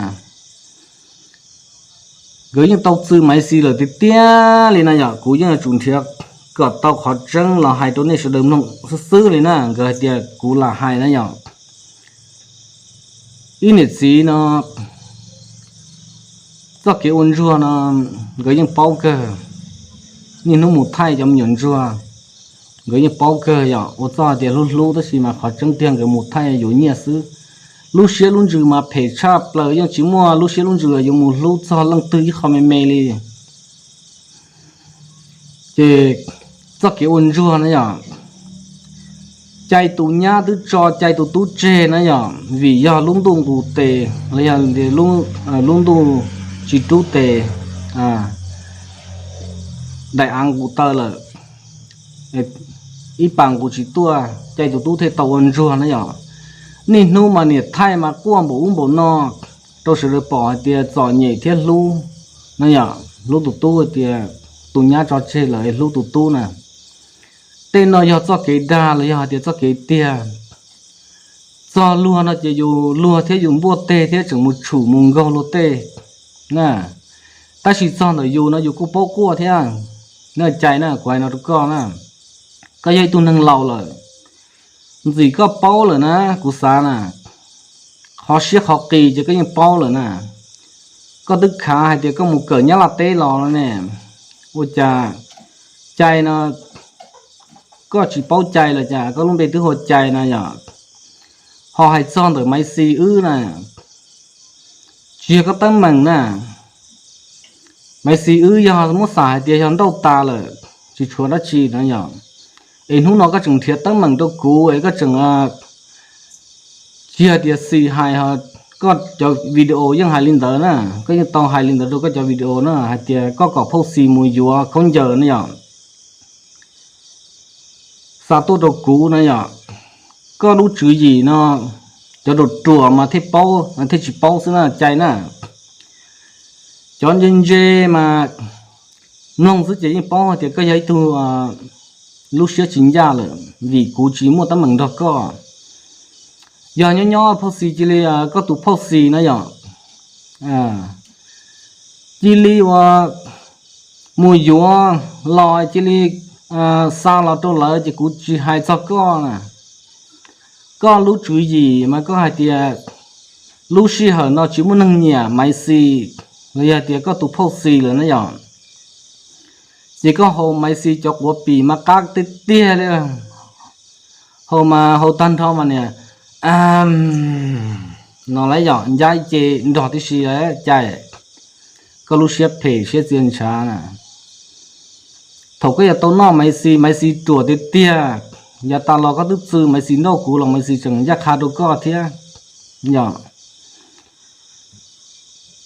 nkawd yeej tau txw Maiv Xis lawm tiag tiag li na yom. Kuv yeej yuav tsum nrhiav kom tau qhov tseeb los hais rau nej sawv daws mloog xwb xwb li na. Nkawd hais tias kuv lam hais na yom. Ib niam txiv no Txoj kev ua ntsuag no nkawd yeej paub kawg. Niaj hnub mus thaij cov me nyuam ntsuag, nkawd yeej paub kawg yom, ua txoj hais tias hlub hlub tab sis mas qhov tseeb tiag nkawd mus thaij yuav nyiaj xwb. Lub siab lub ntsws mas phem tshaj plaws, yeej tsis muaj lub siab lub ntsws yuav mus hlub txog leej twg ib qho me me li. Ces txoj kev ua ntsuag na yom, cai tus nyab twb tso cai tus tub tseg na yom, vim yog lub ntuj nqus tes los yog lub ntuj tsis rub tes, daim av nqus taw lawm, ib pas nqus tsis tuaj, cai tus tub thiaj tau ua ntsuag na yom. Niaj hnub mas niam thaij mas quaj npaum ub npaum no rau sawv daws pom hais tias txom nyem thiab hlub na yom, hlub tus tub hais tias tus nyab tso tseg lawm hlub tus tub na. Tej no yog txoj kev dag los yog hais tias txoj kev tiag? Txog luag no ces yus luag thiab yus npuaj teg thiab tseem mus tshum mus nkaug luag tej na. Tab sis txog ntawm yus no yus kuj paub quaj thiab. Na Cai na, kuv hais no rau koj na, koj yog ib tug neeg laus lawm, ntxim koj paub lawm na, kuv xav na, qhov siab qhov qis ces koj yeej paub lawm na. Koj twb khav hais tias koj mus kawm Nyab Laj teb los ne, ua cas Cai no koj tsis paub Cai los cas, koj lub npe twb hu ua Cai no yom. Ho hais txog ntawm Maiv Xis wb na, tsis yog koj teeb meem na. Maiv Xis wb yog muab xam hais tias yog nrauj tas lawm, tsis tshuav dab tsi na yom. Es hnub no koj tseem nrhiav teeb meem rau kuv es koj tseem tsis yog tias Xis hais, koj cov video yeej hais li ntawd na, koj yeej tau hais li ntawd rau koj cov video na hais tias koj kom Phauj Xis mus yuav khaub ncaws na yom, xa tuaj rau kuv na yom. Koj lub tswv yim no cov ruam ruam mas thiaj paub thiaj tsis paub xwb na Cai na. Cov ntse ntse mas mloog xwb ces yeej paub hais tias koj yog ib tug lub siab tsis ncaj lawm vim kuv tsis muaj teeb meem nrog koj. Yog nyob nyob Phauj Xis cia li, koj tus Phauj Xis na yom, cia li ua mus yuav los cia li xa los rau lawv ces kuv tsis hais txog koj na. Koj lub tswv yim mas koj hais tias lub sij hawm no tsis muaj neeg nyiam Maiv Xis los yog tias koj tus Phauj Xis lawm na yom. Ces koj haus Maiv Xis cov quav pim mas qab tiag tiag li, haus mas haus tag nrho mas niam no lawm yom, ncab ce nrog tib si Cai. Koj lub siab phem siab txia ntshav na. Thaum koj yuav tau noj Maiv Xis, Maiv Xis ruam tiag tiag, yav tas los koj twb txwv Maiv Xis nrauj kuv los Maiv Xis tseem ncaj qha rau koj thiab yom.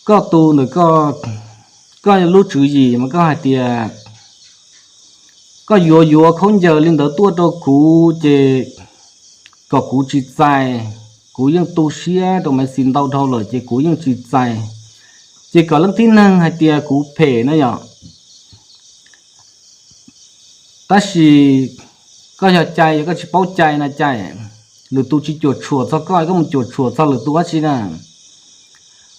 Koj tus ntawm koj, koj lub tswv yim mas koj hais tias koj yuav yuav khaub ncaws li ntawd tuaj rau kuv ces kom kuv tsis txais, kuv yeej tu siab rau Maiv Xis ntau dhau lawm ces kuv yeej tsis txais, ces kom leej tib neeg hais tias kuv phem na yom. Tab sis koj yog Cai, yog koj tsis paub Cai na Cai, lwm tus tsis cuam tshuam txog koj, koj mus cuam tshuam txog lwm tus dab tsi na.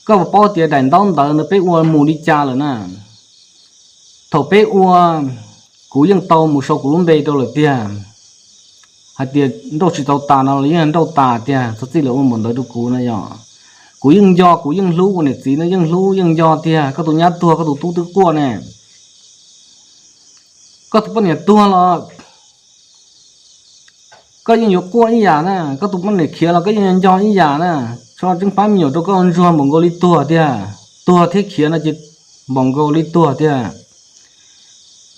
Koj puas paub tias daim ntaub ntawv ntawd peb ua mus li cas lawm na? Thaum peb ua, kuv yeej tau mus sau kuv lub npe rau lawm tiag, hais tias nrauj tsis tau tas no los yeej nrauj tas tiag, txhob txij li ua npaum ntawd rau kuv na yom. Kuv yeej nco, kuv yeej hlub, kuv niam txiv no yeej hlub yeej nco tiag. Koj tus nyab tuag koj tus tub twb quaj ne. Koj tus poj niam tuag los koj yeej yuav quaj ib yam na, koj tus poj niam khiav los koj yeej nco ib yam na. Tso tseeb pab me nyuam rau koj ua ntsuag npaum nkaus li tuag tiag, tuag thiab khiav no ces npaum nkaus li tuag tiag,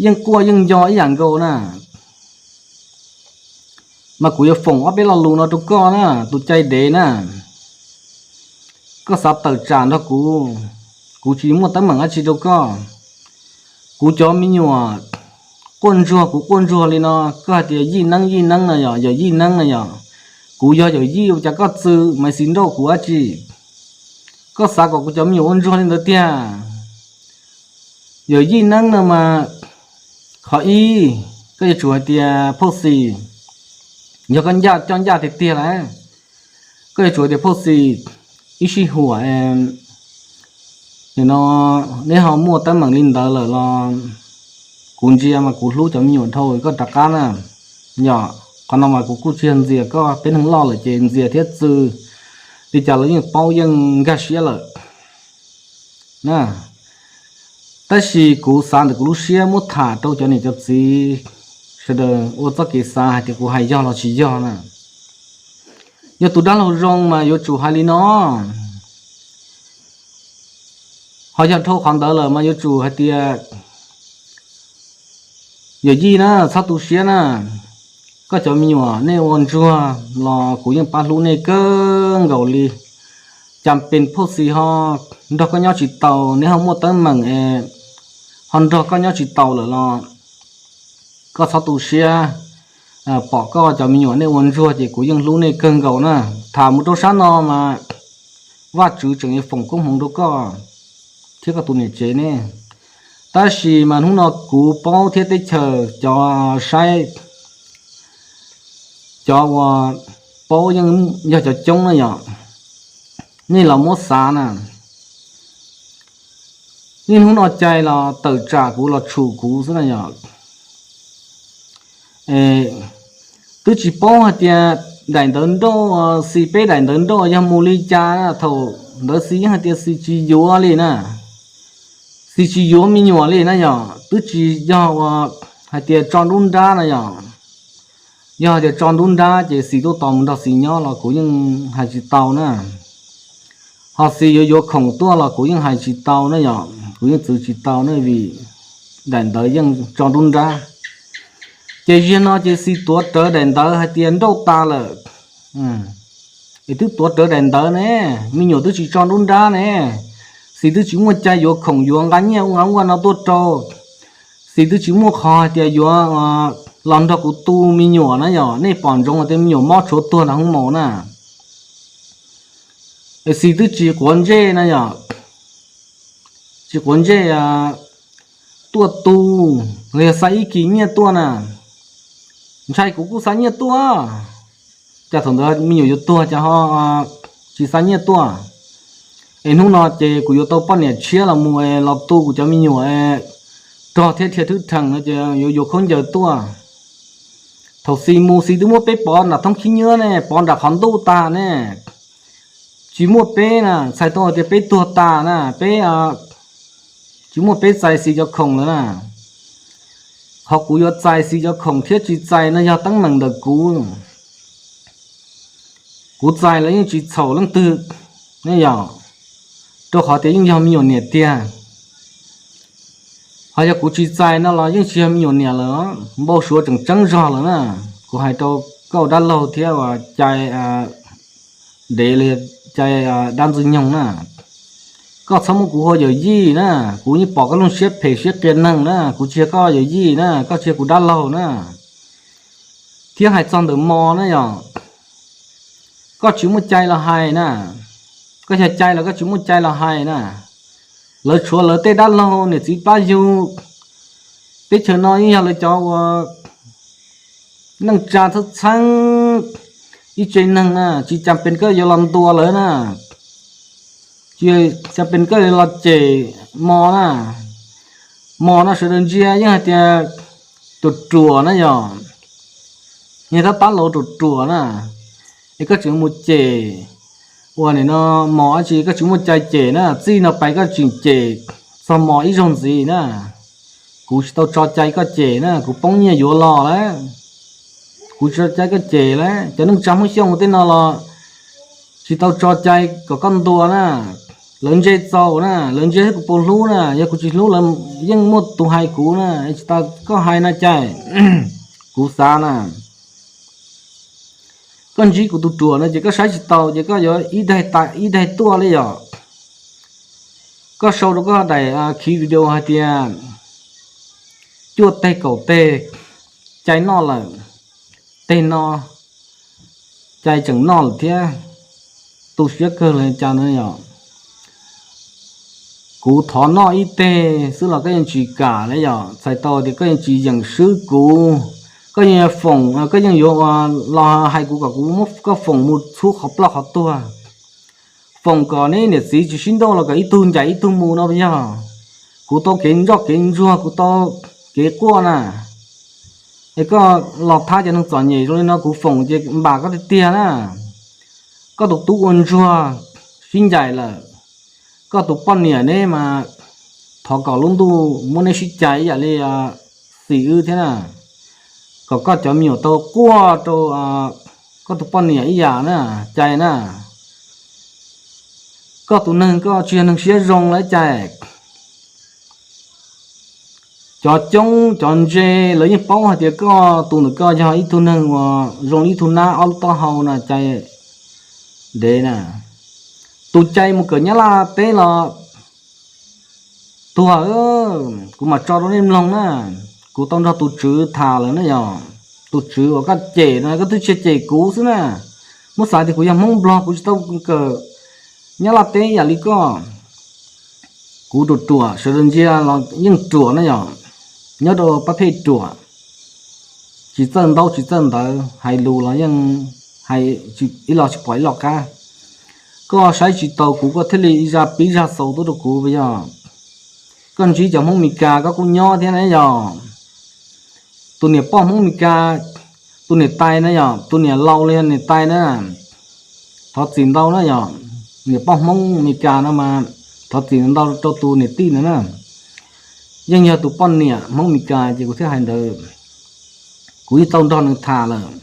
yeej quaj yeej nco ib yam nkaus na. Mas kuv yuav foom ob peb lo lus no rau koj na, tus Cai dev na. Koj xav tawm tsam nrog kuv, kuv tsis muaj teeb meem dab tsi rau koj. Kuv cov me nyuam quaj ntsuag, kuv quaj ntsuag li no, koj hais tias yij neeb yij neeb no yom, yawm yij neeb no yom. Kuv yog yawm yij ua cas koj txwv Maiv Xis nrauj kuv dab tsi? Koj xav kom kuv cov me nyuam ua ntsuag li ntawd tiag? Yawm yij neeb no mas, qhov ib, koj yuav tsum hais tias Phauj Xis, yog koj ncaj coj ncaj tiag tiag lawm, koj yuav tsum hais tias Phauj Xis, ib sij huam no neb ho muaj teeb meem li ntawd lawm los kuv ntsia mas kuv hlub cov me nyuam dhau, koj rov qab na. Yog qhov no mas kuv kuj tsis yog ntxias koj, peb neeg loj lawm ces ntxias thiab txwv li cas los yeej paub yeej nkag siab lawm na. Tab sis kuv xav ntawm kuv lub siab muab tham rau cov niam cov txiv sawv daws ua txoj kev xav hais tias kuv hais yog los tsis yog na. Yog tus dab laug zoo mas yuav tsum hais li no, ho yog dhau qhov ntawd lawm mas yuav tsum hais tias, yawm yij na, txhob tu siab na, koj cov me nyuam nej ua ntsuag los kuv yeej pab hlub nej kawg nkaus li. Cas pes phauj xis ho nrog koj nyob tsis tau, neb ho muaj teeb meem es ho nrog koj nyob tsis tau lawm los koj txhob tu siab. Pom koj cov me nyuam nej ua ntsuag ces kuv yeej hlub nej kawg nkaus na. Tham mus rau sab no mas Vajtswv tseem yuav foom koob hmoov rau koj thiab koj tus niam tsev ne. Tab sis mas hnub no kuv paub thiab teb chaws cov saib, cov uas paub yeej yog cov coob na yom. Nej los muab xav na, niaj hnub no cai los tawm tsam kuv los tshum kuv xwb na yom. Twb tsis paub hais tias daim ntawv nrauj, xis peb daim ntawv nrauj yog mus li cas na. Thaum ntawd xis yeej hais tias xis tsis yuav li na, xis tsis yuav me nyuam li na yom. Twb tsis yog uas hais tias tso nruab nrab na yom. Yog hais tias tso nruab nrab ces xis tuaj tos mus nrog xis nyob los kuv yeej hais tsis tau na. Ho xis yuav yuav khoom tuaj los kuv yeej hais tsis tau na yom, kuv yeej txwv tsis tau na vim daim ntawv yeej tso nruab nrab. Ces ziag no ces xis tuav rawv daim ntawv hais tias nrauj tas lawm, es twb tuav rawv daim ntawv ne, me nyuam twb tsis tso nruab nrab ne, xis twb tsis muaj cai yuav khoom yuav nqa nyiaj ua nqa ua no tuaj rau, xis twb tsis muaj qhov hais tias yuav los nrog kuv tu me nyuam na yom. Nej pom ntsoov hais tias me nyuam mob tshuav tuag nram hoob mos na, es xis twb tsis quav ntsej na yom, tsis quav ntsej tuaj tu, los yog xa ib kis nyiaj tuaj na. Ntshai kuv kuj xa nyiaj tuaj, cas thaum ntawd me nyuam yuav tuag cas ho tsis xa nyiaj tuaj. Es hnub no ces kuv yuav tau poj niam tshiab los mus los tu kuv cov me nyuam, rog thiab dhia thwb rhees no ces yuav yuav khaub ncaws tuaj. Thaum xis mus xis twb muab peb pov nram thoob khib nyiab ne, pov nram qhov ntuj tas ne, tsis muaj peb na, txhais tau tias peb tuag tas na, peb tsis muaj peb txais xis cov khoom lawm na. Qhov kuv yuav txais xis cov khoom thiab tsis txais no yog teeb meem ntawm kuv. Kuv txais los yeej tsis txhaum leej twg ne yom, rau qhov tias yeej yog me nyuam niam tiag. Ho yog kuv tsis txais no los yeej tsis yog me nyuam niam lawm, npau suav tseem tseeb zog lawm na. Kuv hais rau koj dab laug thiab uas cai dev li cai dab ntxwg nyoog na, koj txhob muab kuv hu ua yawm yij na. Kuv yeej pom koj lub siab phem siab qias neeg na, kuv tsis yog koj yawm yij na, koj tsis yog kuv dab laug na. Thiab hais txog ntawm mos na yom, koj tsis muaj cai los hais na, koj yog cai los koj tsis muaj cai los hais na. Lawv tshuav lawv tej dab laug niam txiv pab yug, teb chaws no yeej yog lawv cov uas neej tsa txheeb txheeb, ib tse neeg na, tsis cas pes koj yuav los ntuas lawv na, tsis cas pes koj yuav los cem mos na. Mos no sawv daws ntsia yeej hais tias ruam ruam na yom, niag tab tab laus ruam ruam na, es koj tseem mus cem ua nim no mos dab tsi, koj tsis muaj cai cem na. Txij no pais koj tseem cem txog mos ib zaug ntxiv na, kuv tsis tau tso cai koj cem na, kuv poob nyiaj yuav los lawm, kuv tsis tso cai koj cem lawm. Cov neej tsa Hmoob Xyooj tej no los tsis tau tso cai kom koj ntuas na, lawv ntse txaus na, lawv ntse thiab kuv puas hlub na, yog kuv tsis hlub lawv yeej muaj tus hais kuv na, tsis tas koj hais na cais. Kuv xav na, koj ntsib kuv tus ruam no ces koj saib tsis taus ces koj yuav ib daig tas ib daig tuaj li yom. Koj sau rau koj daim khiv video hais tias cuaj teg kaum teg cai noj lawm, teg no cai tseem noj lawm thiab, tu siab kawg li cas na yom. Kuv thov noj ib teg xwb los koj yeej tsis kam na yom, txhais tau tias koj yeej tsis yeem swb kuv, koj yeej foom, koj yeej yuav los hais kuv kom kuv muab koj foom mus txhub qhov ploj qhov tuag. Foom kom neb niam txiv tsis sib nrauj los kom ib tug ncaim ib tug mus no yog. Kuv tau kev nroj kev ntsuag, kuv tau kev quaj na, es koj los thab cov neeg txom nyem zoo li no kuv foom ces npam koj tiag tiag na. Koj tus tub ua ntsuag sib ncaim lawm, koj tus poj niam neb mas thov kom lub ntuj muab neb sib cais ib yam li xis wb thiab na, kom koj cov me nyuam tau quaj rau koj tus poj niam ib yam na, cais na. Koj tus neeg koj tsis yog neeg siab zoo lawm cais. Cov coob cov ntse lawv yeej paub hais tias koj tus ntawm koj yog ib tug neeg uas zoo li ib tug nab ob lub taub hau na cais dev na. Tus cais mus kawm Nyab Laj teb los tuag, kuv mam tso rau nej mloog na. Kuv tau nrog tus tswv tham lawm na yog, tus tswv uas koj cem no koj twb tsis cem kuv xwb na. Muab xav tias kuv yog Hmoob Nplog kuv tsis tau kawm Nyab Laj teb yam li koj. Kuv ruam ruam sawv daws ntsia los yeej ruam na yog, nyob rau pab phej ruam, tsis txawj ntaub tsis txawj ntawv, hais lus los yeej hais ib lo tsis pom ib lo qab. Koj saib tsis taus kuv koj thiaj li ib zaj pib zaj xaus tuaj rau kuv puas yog? Koj ntsib cov Hmoob Mes Kas koj kuj nyob thiab na yog. Tus niam poj Hmoob Mes Kas, tus niam tais na yog, tus niam laus li niam tais na, thov txim ntau na yog. Niam poj Hmoob Mes Kas no mas thov txim ntau rau tus niam tij ntawd na. Yeej yog tus poj niam Hmoob Mes Kas ces kuv thiaj hais ntawd. Kuv yeej tau nrog nws tham lawm.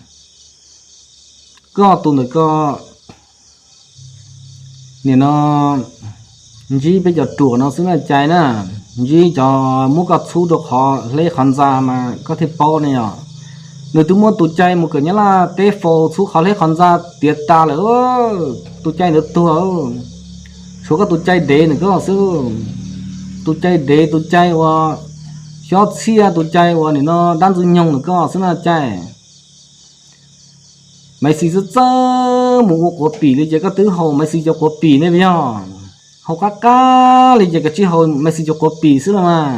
Koj tus ntawm koj nim no ntsib peb cov ruam no xwb na cais na, ntsib cov muab koj txhub rau qhov hleb qhov ntxa mas koj thiaj paub ne yog. Nws twb muab tus cais mus kawm Nyab Laj teb faus txhub qhov hleb qhov ntxa tiav tas lawm. Tus cais ntawd tuag, tshuav koj tus cais dev ntawm koj xwb. Tus cais dev, tus cais uas xyob txhiaj, tus cais uas nim no dab ntxwg nyoog ntawm koj xwb na cais. Maiv Xis txawj txawj mus ua quav pim li ces koj twb haus Maiv Xis cov quav pim ne puas yog? Haus qab qab li ces koj tsis haus Maiv Xis cov quav pim xwb los mas.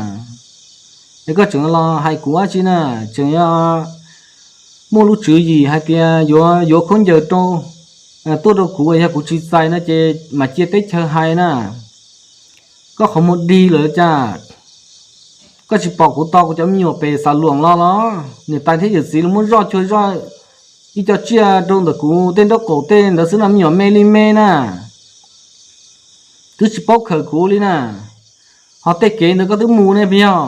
Es koj tseem los hais kuv dab tsi na? Tseem yog muaj lub tswv yim hais tias yuav yuav khaub ncaws rau, tuaj rau kuv, yog kuv tsis txais no ces mam cia teb chaws hais na. Koj qhov muag dig lawm cas? Koj tsis pom kuv tos kuv cov me nyuam pem Xav Luam los los niam tais thiab yawm txiv los muab zoj cuag zoj ib co tsiaj rau ntawm kuv tej nraub qaum tej ntawd xwb no, me nyuam me li me na. Twb tsis paub khawm kuv li na. Ho tej kev ntawd koj twb mus ne puas yog?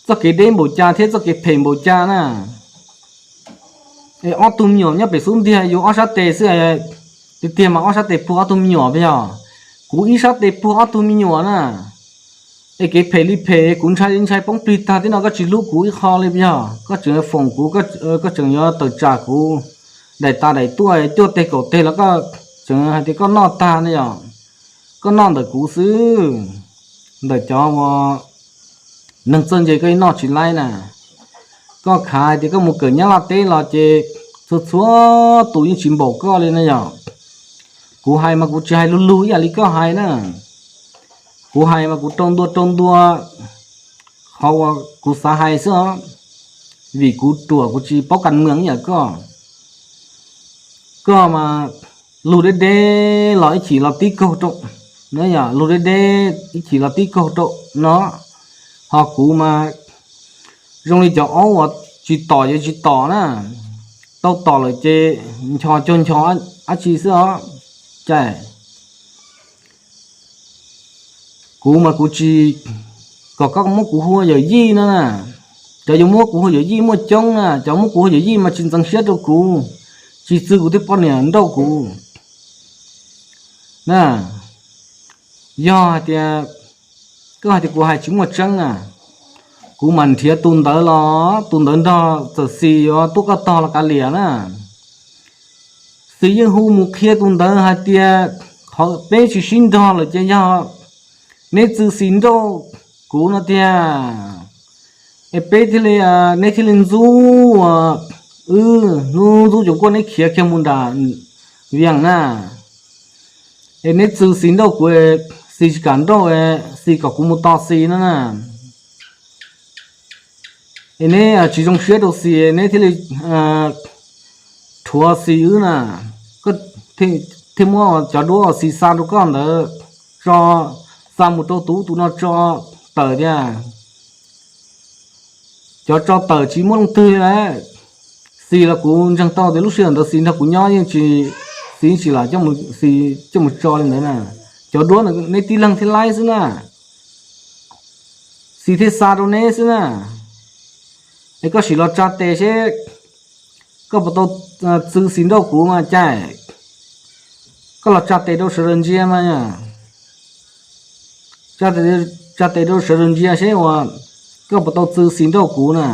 Txoj kev deb npaum cas thiab txoj kev phem npaum cas na. Es ob tug me nyuam nyob pem xub ntiag yuav ob sab tes xwb, tiag tiag mas ob sab tes puag ob tug me nyuam puas yog? Kuv ib sab tes puag ob tug me nyuam na. Es kev phem li phem, kuv ntshai li ntshai poob plig tag thiab no koj tsis hlub kuv ib qho li puas yog? Koj tseem foom kuv, koj tseem yuav tawm tsam kuv daim tas daim tuaj cuaj teg kaum teg los koj tseem hais tias koj noj tag ne yog. Koj noj ntawm kuv xwb, ntawm cov uas neeg txawj ntse koj yeej noj tsis laib na. Koj khav hais tias koj mus kawm Nyab Laj teb los ces txhua txhua tus yeej tsis npaum koj li na yog. Kuv hais mas kuv tsis hais lug lug ib yam li koj hais na. Kuv hais mas kuv rau ntua rau ntua qhov uas kuv xav hais xwb os, vim kuv ruam kuv tsis paub kas mees ib yam koj. Koj mas lug deb deb los ib chim los tib kaug rau, yog lug deb deb ib chim los tib kaug rau no. Ho kuv mas zoo li cov aub uas tsis tom yuav tsis tom na, tau tom lawm ces nchos cuag nchos dab tsi xwb os. Cais, kuv mas kuv tsis kom koj muab kuv hu ua yawm yij no na. Cov yuav muab kuv hu ua yawm yij muaj coob na, cov muab kuv hu ua yawm yij mas tsis ntxeev siab rau kuv, tsis txwv kuv tej poj niam nrauj kuv na. Yog hais tias koj hais tias kuv hais tsis muaj tseeb na, kuv mam nrhiav tus ntawd los tus ntawd nrog txawm Xis yuav tuaj koj tog los kav liam na. Xis yeej hu mus qhia tus ntawd hais tias qhov peb tsis sib nrog lawm ces yog neb txwv Xis nrauj kuv no tiag. Es peb thiaj li, neb thiaj li ntxub, wb hnub ntxub cov nkuaj neb khiav kiag mus nram Vias na. Es neb txwv Xis nrauj kuv, Xis tsis kam nrauj, Xis kom kuv mus tos Xis no na. Es neb tsis zoo siab rau Xis neb thiaj li rhuav Xis wb na. Thiaj muab cov duab Xis xa rau koj ntawd tso, xa mus rau tus ub tus no tso tawm thiab. Cov tso tawm tsis muaj leej twg li lawm. Xis los kuv ntseeg tau tias lub sij hawm ntawd Xis nrog kuv nyob yeej tsis, Xis tsis lam Xis coj mus tso li ntawd na. Cov duab neb tib leeg thiaj laib xwb na. Xis thiaj xa rau neb xwb na. Es koj sim los tsa tes seb koj puas tau txwv Xis nrauj kuv mas Cai. Koj los tsa tes rau sawv daws ntsia mas, tsa tes rau sawv daws ntsia seb uas koj puas tau txwv Xis nrauj kuv na.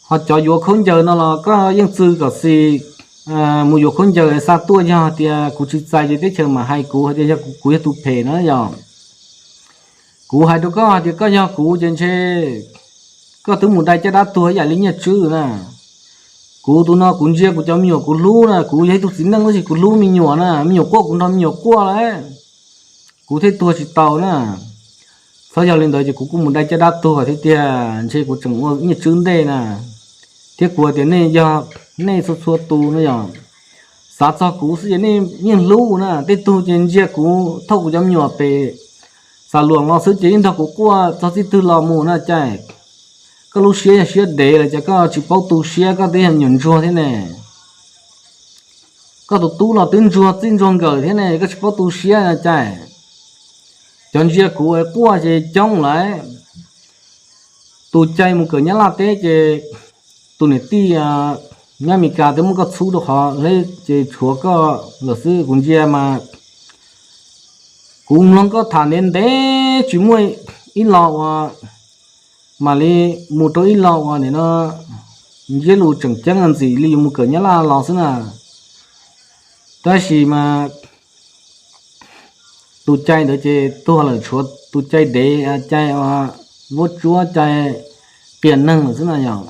Ho cov yuav khaub ncaws no los koj yeej txwv kom Xis mus yuav khaub ncaws xa tuaj, yog tias kuv tsis txais ces teb chaws mam hais kuv hais tias yog kuv yog tus phem na yog. Kuv hais rau koj hais tias koj yog kuv ces ntshe koj twb mus dai caj dab tuag ib yam li Nyiaj Tswb na. Kuv tus no kuv ntsia kuv cov me nyuam kuv hlub na, kuv yog ib tug txiv neej tab sis kuv hlub me nyuam na, me nyuam quaj kuv nrog me nyuam quaj lawm, kuv thiaj tuag tsis tau na. Txhob yog li ntawd ces kuv kuj mus dai caj dab tuag thiab tiag, ntshe kuv tseem ua Nyiaj Tswb ntej na. Thiab kuv tias nej yog, nej txhua txhua tus no yog, xav txog kuv xwb ces nej yeej hlub na. Tej tug ces ntsia kuv thauj kuv cov me nyuam pem xav luam los xwb ces yeej nrog kuv quaj txog txij twg los mus na Cai. Koj lub siab yog siab dev lawm ces koj tsis paub tu siab, koj twb yog me nyuam ntsuag thiab ne. Koj tus tub los twb ntsuag txij ntsuag nkawm thiab ne, koj tsis paub tu siab na Cai. Cov ntsia kuv quaj ces coob lawm. Tus Cai mus kawm Nyab Laj teb ces tus niam tij nyob Amelikas twb muab koj txhub rau qhov hleb ces tshuav koj lawm xwb kuv ntsia mas. Kuv mloog koj tham ntev ntev tsis muaj ib lo uas mam li mus rau ib lo uas nim no ntsiab lus tseem ceeb ntxim li yus mus kawm Nyab Laj los xwb na. Tab sis mas tus Cai ntawd ces tuag lawm, tshuav tus Cai dev, Cai uas vuab tsuab, Cai qias neeg lawm xwb na yog.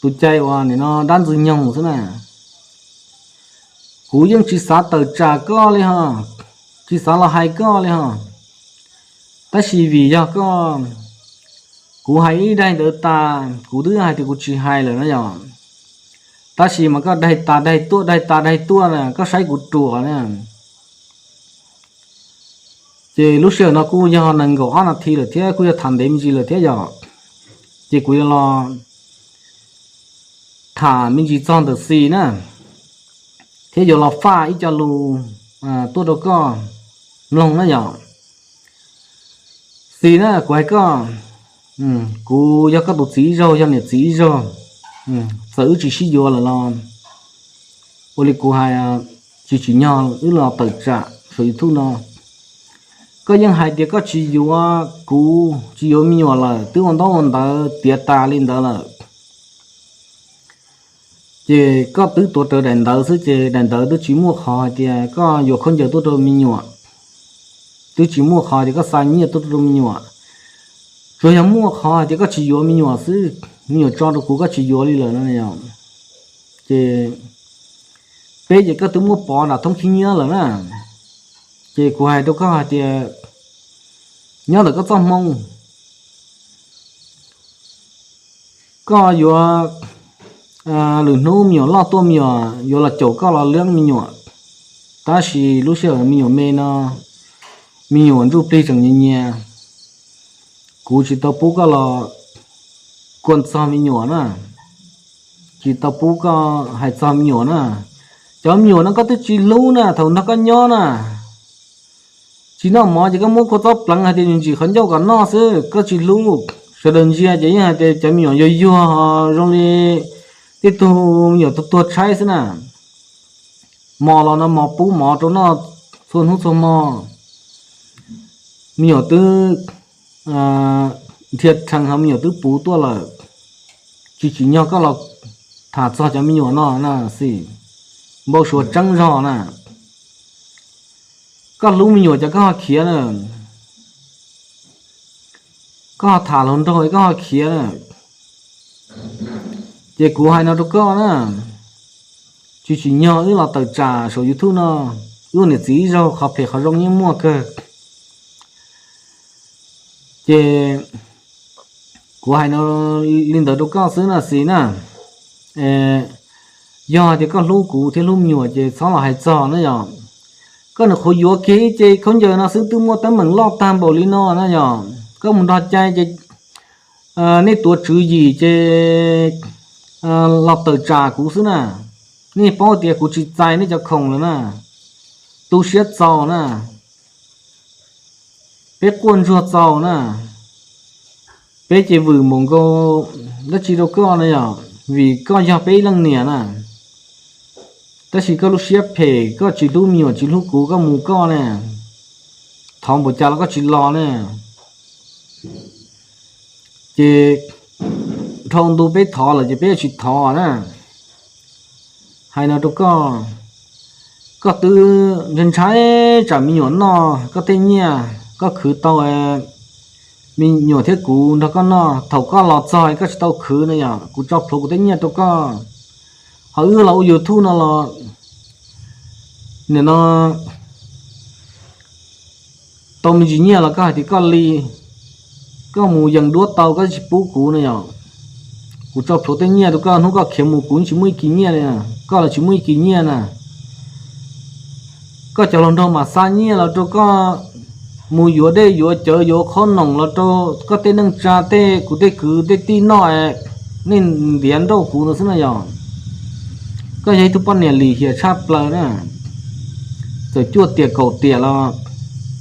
Tus Cai uas nim no dab ntxwg nyoog xwb na. Kuv yeej tsis xav tawm tsam koj li ho, tsis xav los hais koj li ho. Tab sis vim yog koj, kuv hais ib daim ntawd tas kuv twb hais tias kuv tsis hais lawm na yog. Tab sis mas koj daig tas daig tuaj daig tas daig tuaj na, koj saib kuv ruam na. Ces lub sij hawm no kuj yog nees nkaum ob nas this lawm thiab kuj yog tham ntev me ntsis lawm thiab yog. Ces kuv yuav los tham me ntsis txog ntawm Xis na, thiab yuav los faj ib co lus tuaj rau koj mloog na yog. Xis na, kuv hais koj, kuv yog koj tus txiv ib zaug, yog niam txiv ib zaug. Txawm wb tsis sib yuav lawm los ua li kuv hais, tsis tsim nyog wb los tawm tsam saum YouTube no. Koj yeej hais tias koj tsis yuav kuv, tsis yuav me nyuam lawm, twb ua ntaub ua ntawv tiav tas li ntawd lawm. Ces koj twb tuav rawv daim ntawv xwb ces daim ntawv twb tsis muaj qhov hais tias koj yuav khaub ncaws tuaj rau me nyuam, twb tsis muaj qhov tias koj xa nyiaj tuaj rau me nyuam. Tsuas yog muaj qhov hais tias koj tsis yuav me nyuam xwb, me nyuam tso rau kuv koj tsis yuav li lawm no. Ces peb ces koj twb muab pov nram thoob khib nyiab lawm na. Ces kuv hais rau koj hais tias nyob ntawm koj txoj hmoo, koj yuav lwm hnub me nyuam loj tuaj me nyuam yuav los caum koj los liab me nyuam. Tab sis lub sij hawm me nyuam me no, me nyuam ntsuj plig tseem nyias nyias, kuv tsis tau pub koj los kuaj txog me nyuam na, tsis tau pub koj hais txog me nyuam na. Cov me nyuam no koj twb tsis hlub na, thaum nrog koj nyob na, tsis noj mov ces koj muab kua txob pleev hais tias ntsim qhov ncauj kom noj xwb, koj tsis hlub. Sawv daws ntsia ces yeej hais tias cov me nyuam yuag yuag zoo li tej tug me nyuam tuag tuag tshaib xwb na. Mos los no mos pub mov rau noj txhua hnub txhua hmo. Me nyuam twb dhia rhees ho me nyuam twb puv tuaj lawm. Tsis tsim nyog koj los tham txog cov me nyuam no na Xis, npau suav tseeb zog na. Koj hlub me nyuam ces koj ho khiav na, koj ho tham hluas nraug koj ho khiav na. Ces kuv hais no rau koj na, tsis tsim nyog wb los tawm tsam saum YouTube no, wb ua niam txiv ib zaug qhov phem qhov zoo yeej muaj kawg. Ces kuv hais no li ntawd rau koj xwb na Xis na. Yog hais tias koj hlub kuv thiab hlub me nyuam ces txhob los hais txog na yog. Koj nyuam qhuav yuav kiag ib ce khaub ncaws no xwb twb muaj teeb meem loj tag npaum li no na yog. Koj mus nrog cai ces nej tuav tswv yim ces los tawm tsam kuv xwb na. Nej paub tias kuv tsis txais nej cov khoom lawm na. Tu siab txaus na. peb quaj ntsuag txaus na, peb ces vwm npaum nkaus dab tsi rau koj na yom, vim koj yog peb ib leej niam na. Tab sis koj lub siab phem, koj tsis hlub me nyuam tsis hlub kuv, koj mus koj ne, thov npaum cas los koj tsis los ne. Ces dhau ntu peb thov lawm ces peb yuav tsis thov na. Hais no rau koj, koj twb ntshai ntshai tsam me nyuam noj koj tej nyiaj, koj khwv tau me nyuam thiab kuv nrog koj noj, thaum koj los txog koj tsis tau khwv na yom, kuv tso plhuav kuv tej nyiaj rau koj. Ho wb los ua YouTube no los nim no tau me ntsis nyiaj los koj hais tias koj li, koj mus yees duab tau koj tsis pub kuv na yom. Kuv tso plhuav tej nyiaj rau koj, hnub koj khiav mus kuv tsis muaj ib kis nyiaj li, koj los tsis muaj ib kis nyiaj na. Koj cov hluas nraug mam xa nyiaj los rau koj mus yuav dej yuav cawv yuav qhob noom los rau koj tej neej tsa tej kuv tej kwv tej tij noj, nej ntiav nrauj kuv no xwb na yom. Koj yog ib tug poj niam lim hiam tshaj plaws na. Txawm cuaj tiam kaum tiam los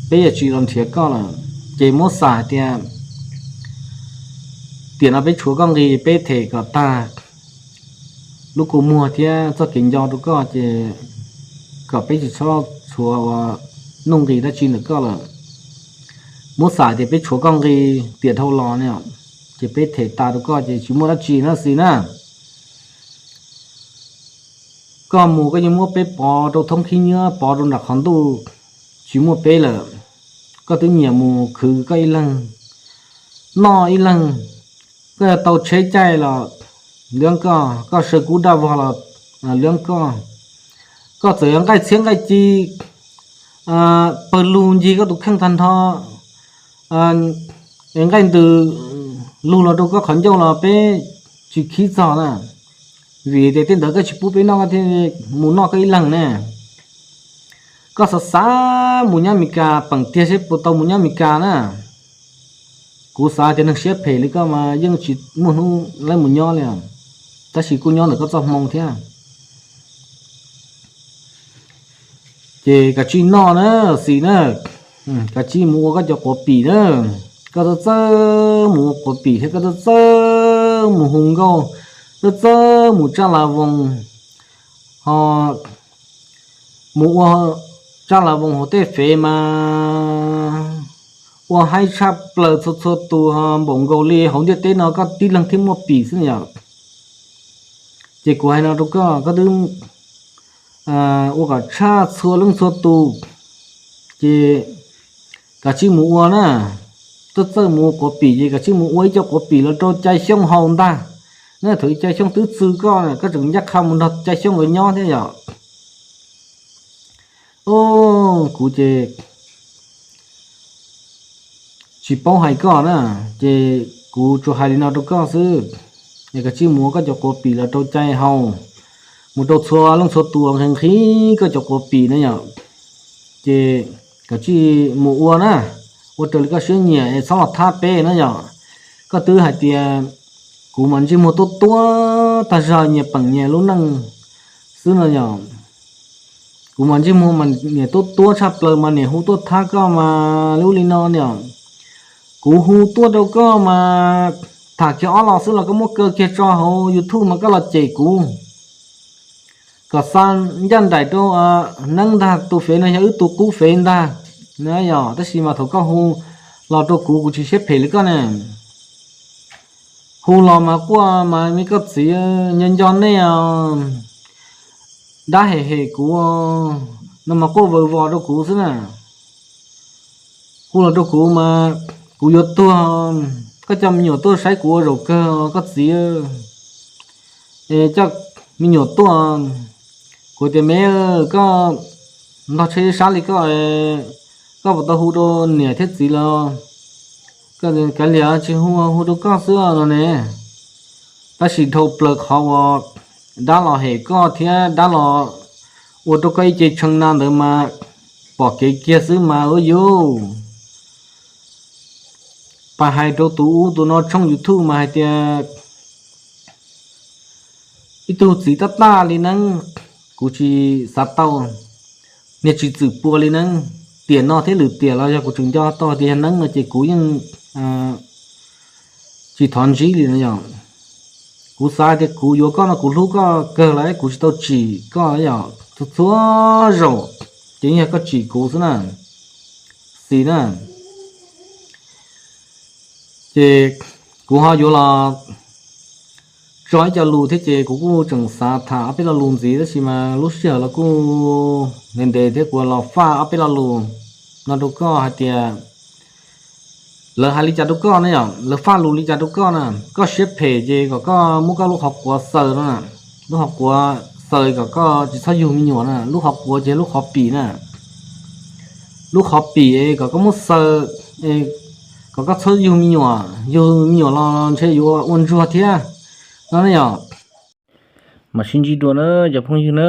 peb yuav tsis los nrhiav koj lawm. Ces muab xav hais tias tiam no peb tshuav koj nqi, peb them kom tag lub kua muag thiab txoj kev nco rau koj ces kom peb tsis txhob tshuav ua nuj nqis dab tsi ntawm koj lawm. Muab xav tias peb tshuav koj nqi tiam dhau los ne, ces peb them tas rau koj ces tsis muaj dab tsi na Xis na. Koj mus koj yeej muab peb pov rau thoob khib nyiab, pov rau nram qhov ntuj, tsis muaj peb lawm. Koj twb nyiam mus khwv koj ib leeg, noj ib leeg, koj yuav tau tsheb caij los liab koj, koj saw kub daj vog los liab koj. Koj txawm yuav nqaij txhiab nqaij ci pawg lug ncig koj tus kheej tag nrho, nqaij ntws lug los rau koj qhov ncauj los peb tsis khib txog na, vim tias tej ntawd koj tsis pub peb noj koj thiaj mus noj koj ib leeg ne. Koj xav xav mus nyob Amelikas peem tiag seb puas tau mus nyob Amelikas na. Kuv xav tias neeg siab phem li koj mas yeej tsis muaj hnub laib mus nyob li, tab sis kuj nyob ntawm koj txoj hmoo thiab. Ces kav tsij noj na, Xis na, kav tsij mus ua koj cov quav pim na. Koj txawj txawj mus ua quav pim thiab koj txawj txawj mus hu nkauj, txawj txawj mus tsaj la voos, ho mus ua tsaj la voos hauv tej fev mas ua haib tshaj plaws txhua txhua tus, npaum nkaus li hauv ntiaj teb no koj tib leeg thiaj muaj pim xwb yom. Ces kuv hais no rau koj, koj twb ua kom tshaj txhua leej txhua tus, ces kav tsij mus ua na. Txawj txawj mus ua quav pim ces kav tsij mus ua ib co quav pim los rau Cai Xyooj haus ntag. Na thaum Cai Xyooj twb txw koj, koj tseem ncaj qha mus nrog Cai Xyooj nkawd nyob thiab yom. Kuv ces tsis paub hais koj na, ces kuv tsuas hais li no rau koj xwb. Es kav tsij mus ua koj cov quav pim los rau Cai haus, mus rau txhua leej txhua tus nqhis nqhis koj cov quav pim na yom. Ces kav tsij mus ua na, ua raws li koj siab nyiam es txhob los thab peb na yom. Koj twb hais tias kuv mas ntsej muag tuab tuab tag zog, nyias peem nyias lub neej xwb no yom. Kuv mas ntsej muag mas niam tuab tuab tshaj plaws mas niam hu tuaj thab koj mas lub li no niam. Kuv hu tuaj rau koj mas tham kiag ob los xwb los koj muab kaw kiag tso hauv YouTube mas koj los cem kuv kom xa ncaj nraim rau neeb ntag. Tus fev no yog wb tus qub fev ntag na yom, tab sis mas thaum koj hu los rau kuv, kuv tsis siab phem li koj ne. Hu los mas quaj mas me koj txiv, nco nco nej, dab hem hem kuv no mas quaj vawv vos rau kuv xwb na. Hu los rau kuv mas kuv yuav tuag, koj coj me nyuam tuaj saib kuv ua zaum kawg koj txiv. Es coj me nyuam tuaj, kuv tias me, koj ntog tsheb sab li koj, koj puas tau hu rau niam thiab txiv los? Kav liam tsis hu, hu rau koj xwb no ne. Tab sis dhau plaws qhov uas dab los hem koj thiab dab los ua rau koj ib ce tshee na ntawd mas pom kev kiag xwb mas ua yus. Pas hais rau tus ub tus no tshooj YouTube mas hais tias ib tug txiv tab taj li neeb, kuv tsis xav tau, niag tsis txwm pua li neeb. tiam no thiab lwm tiam los yog kuv tseem nco tau tias yog neeb no ces kuv yeej tsis thov ntsib li no yom. Kuv xav tias kuv yuav koj no kuv hlub koj kawg lawm, kuv tsis tau tsim koj yom, txhua txhua zaus ces yeej yog koj tsim kuv xwb na, Xis na. Ces kuv ho yuav los tso ib co lus thiab ces kuv kuj tseem xav tham ob peb lo lus ntxiv tab sis mas lub sij hawm los kuj ntev ntev thiab, kuv los faj ob peb lo lus no rau koj hais tias lawv hais li cas rau koj ne yom, lawv faj lus li cas rau koj na. Koj siab phem ces kom koj muab koj lub qhov quav xaws no, lub qhov quav xaws kom koj tsis txhob yug me nyuam na, lub qhov quav ces lub qhov pim na, lub qhov pim kom koj muab xaws, kom koj txhob yug me nyuam, yug me nyuam los ntshe yuav ua ntsuag thiab no ne yom. Mas sib ntsib dua na cov phooj ywg na.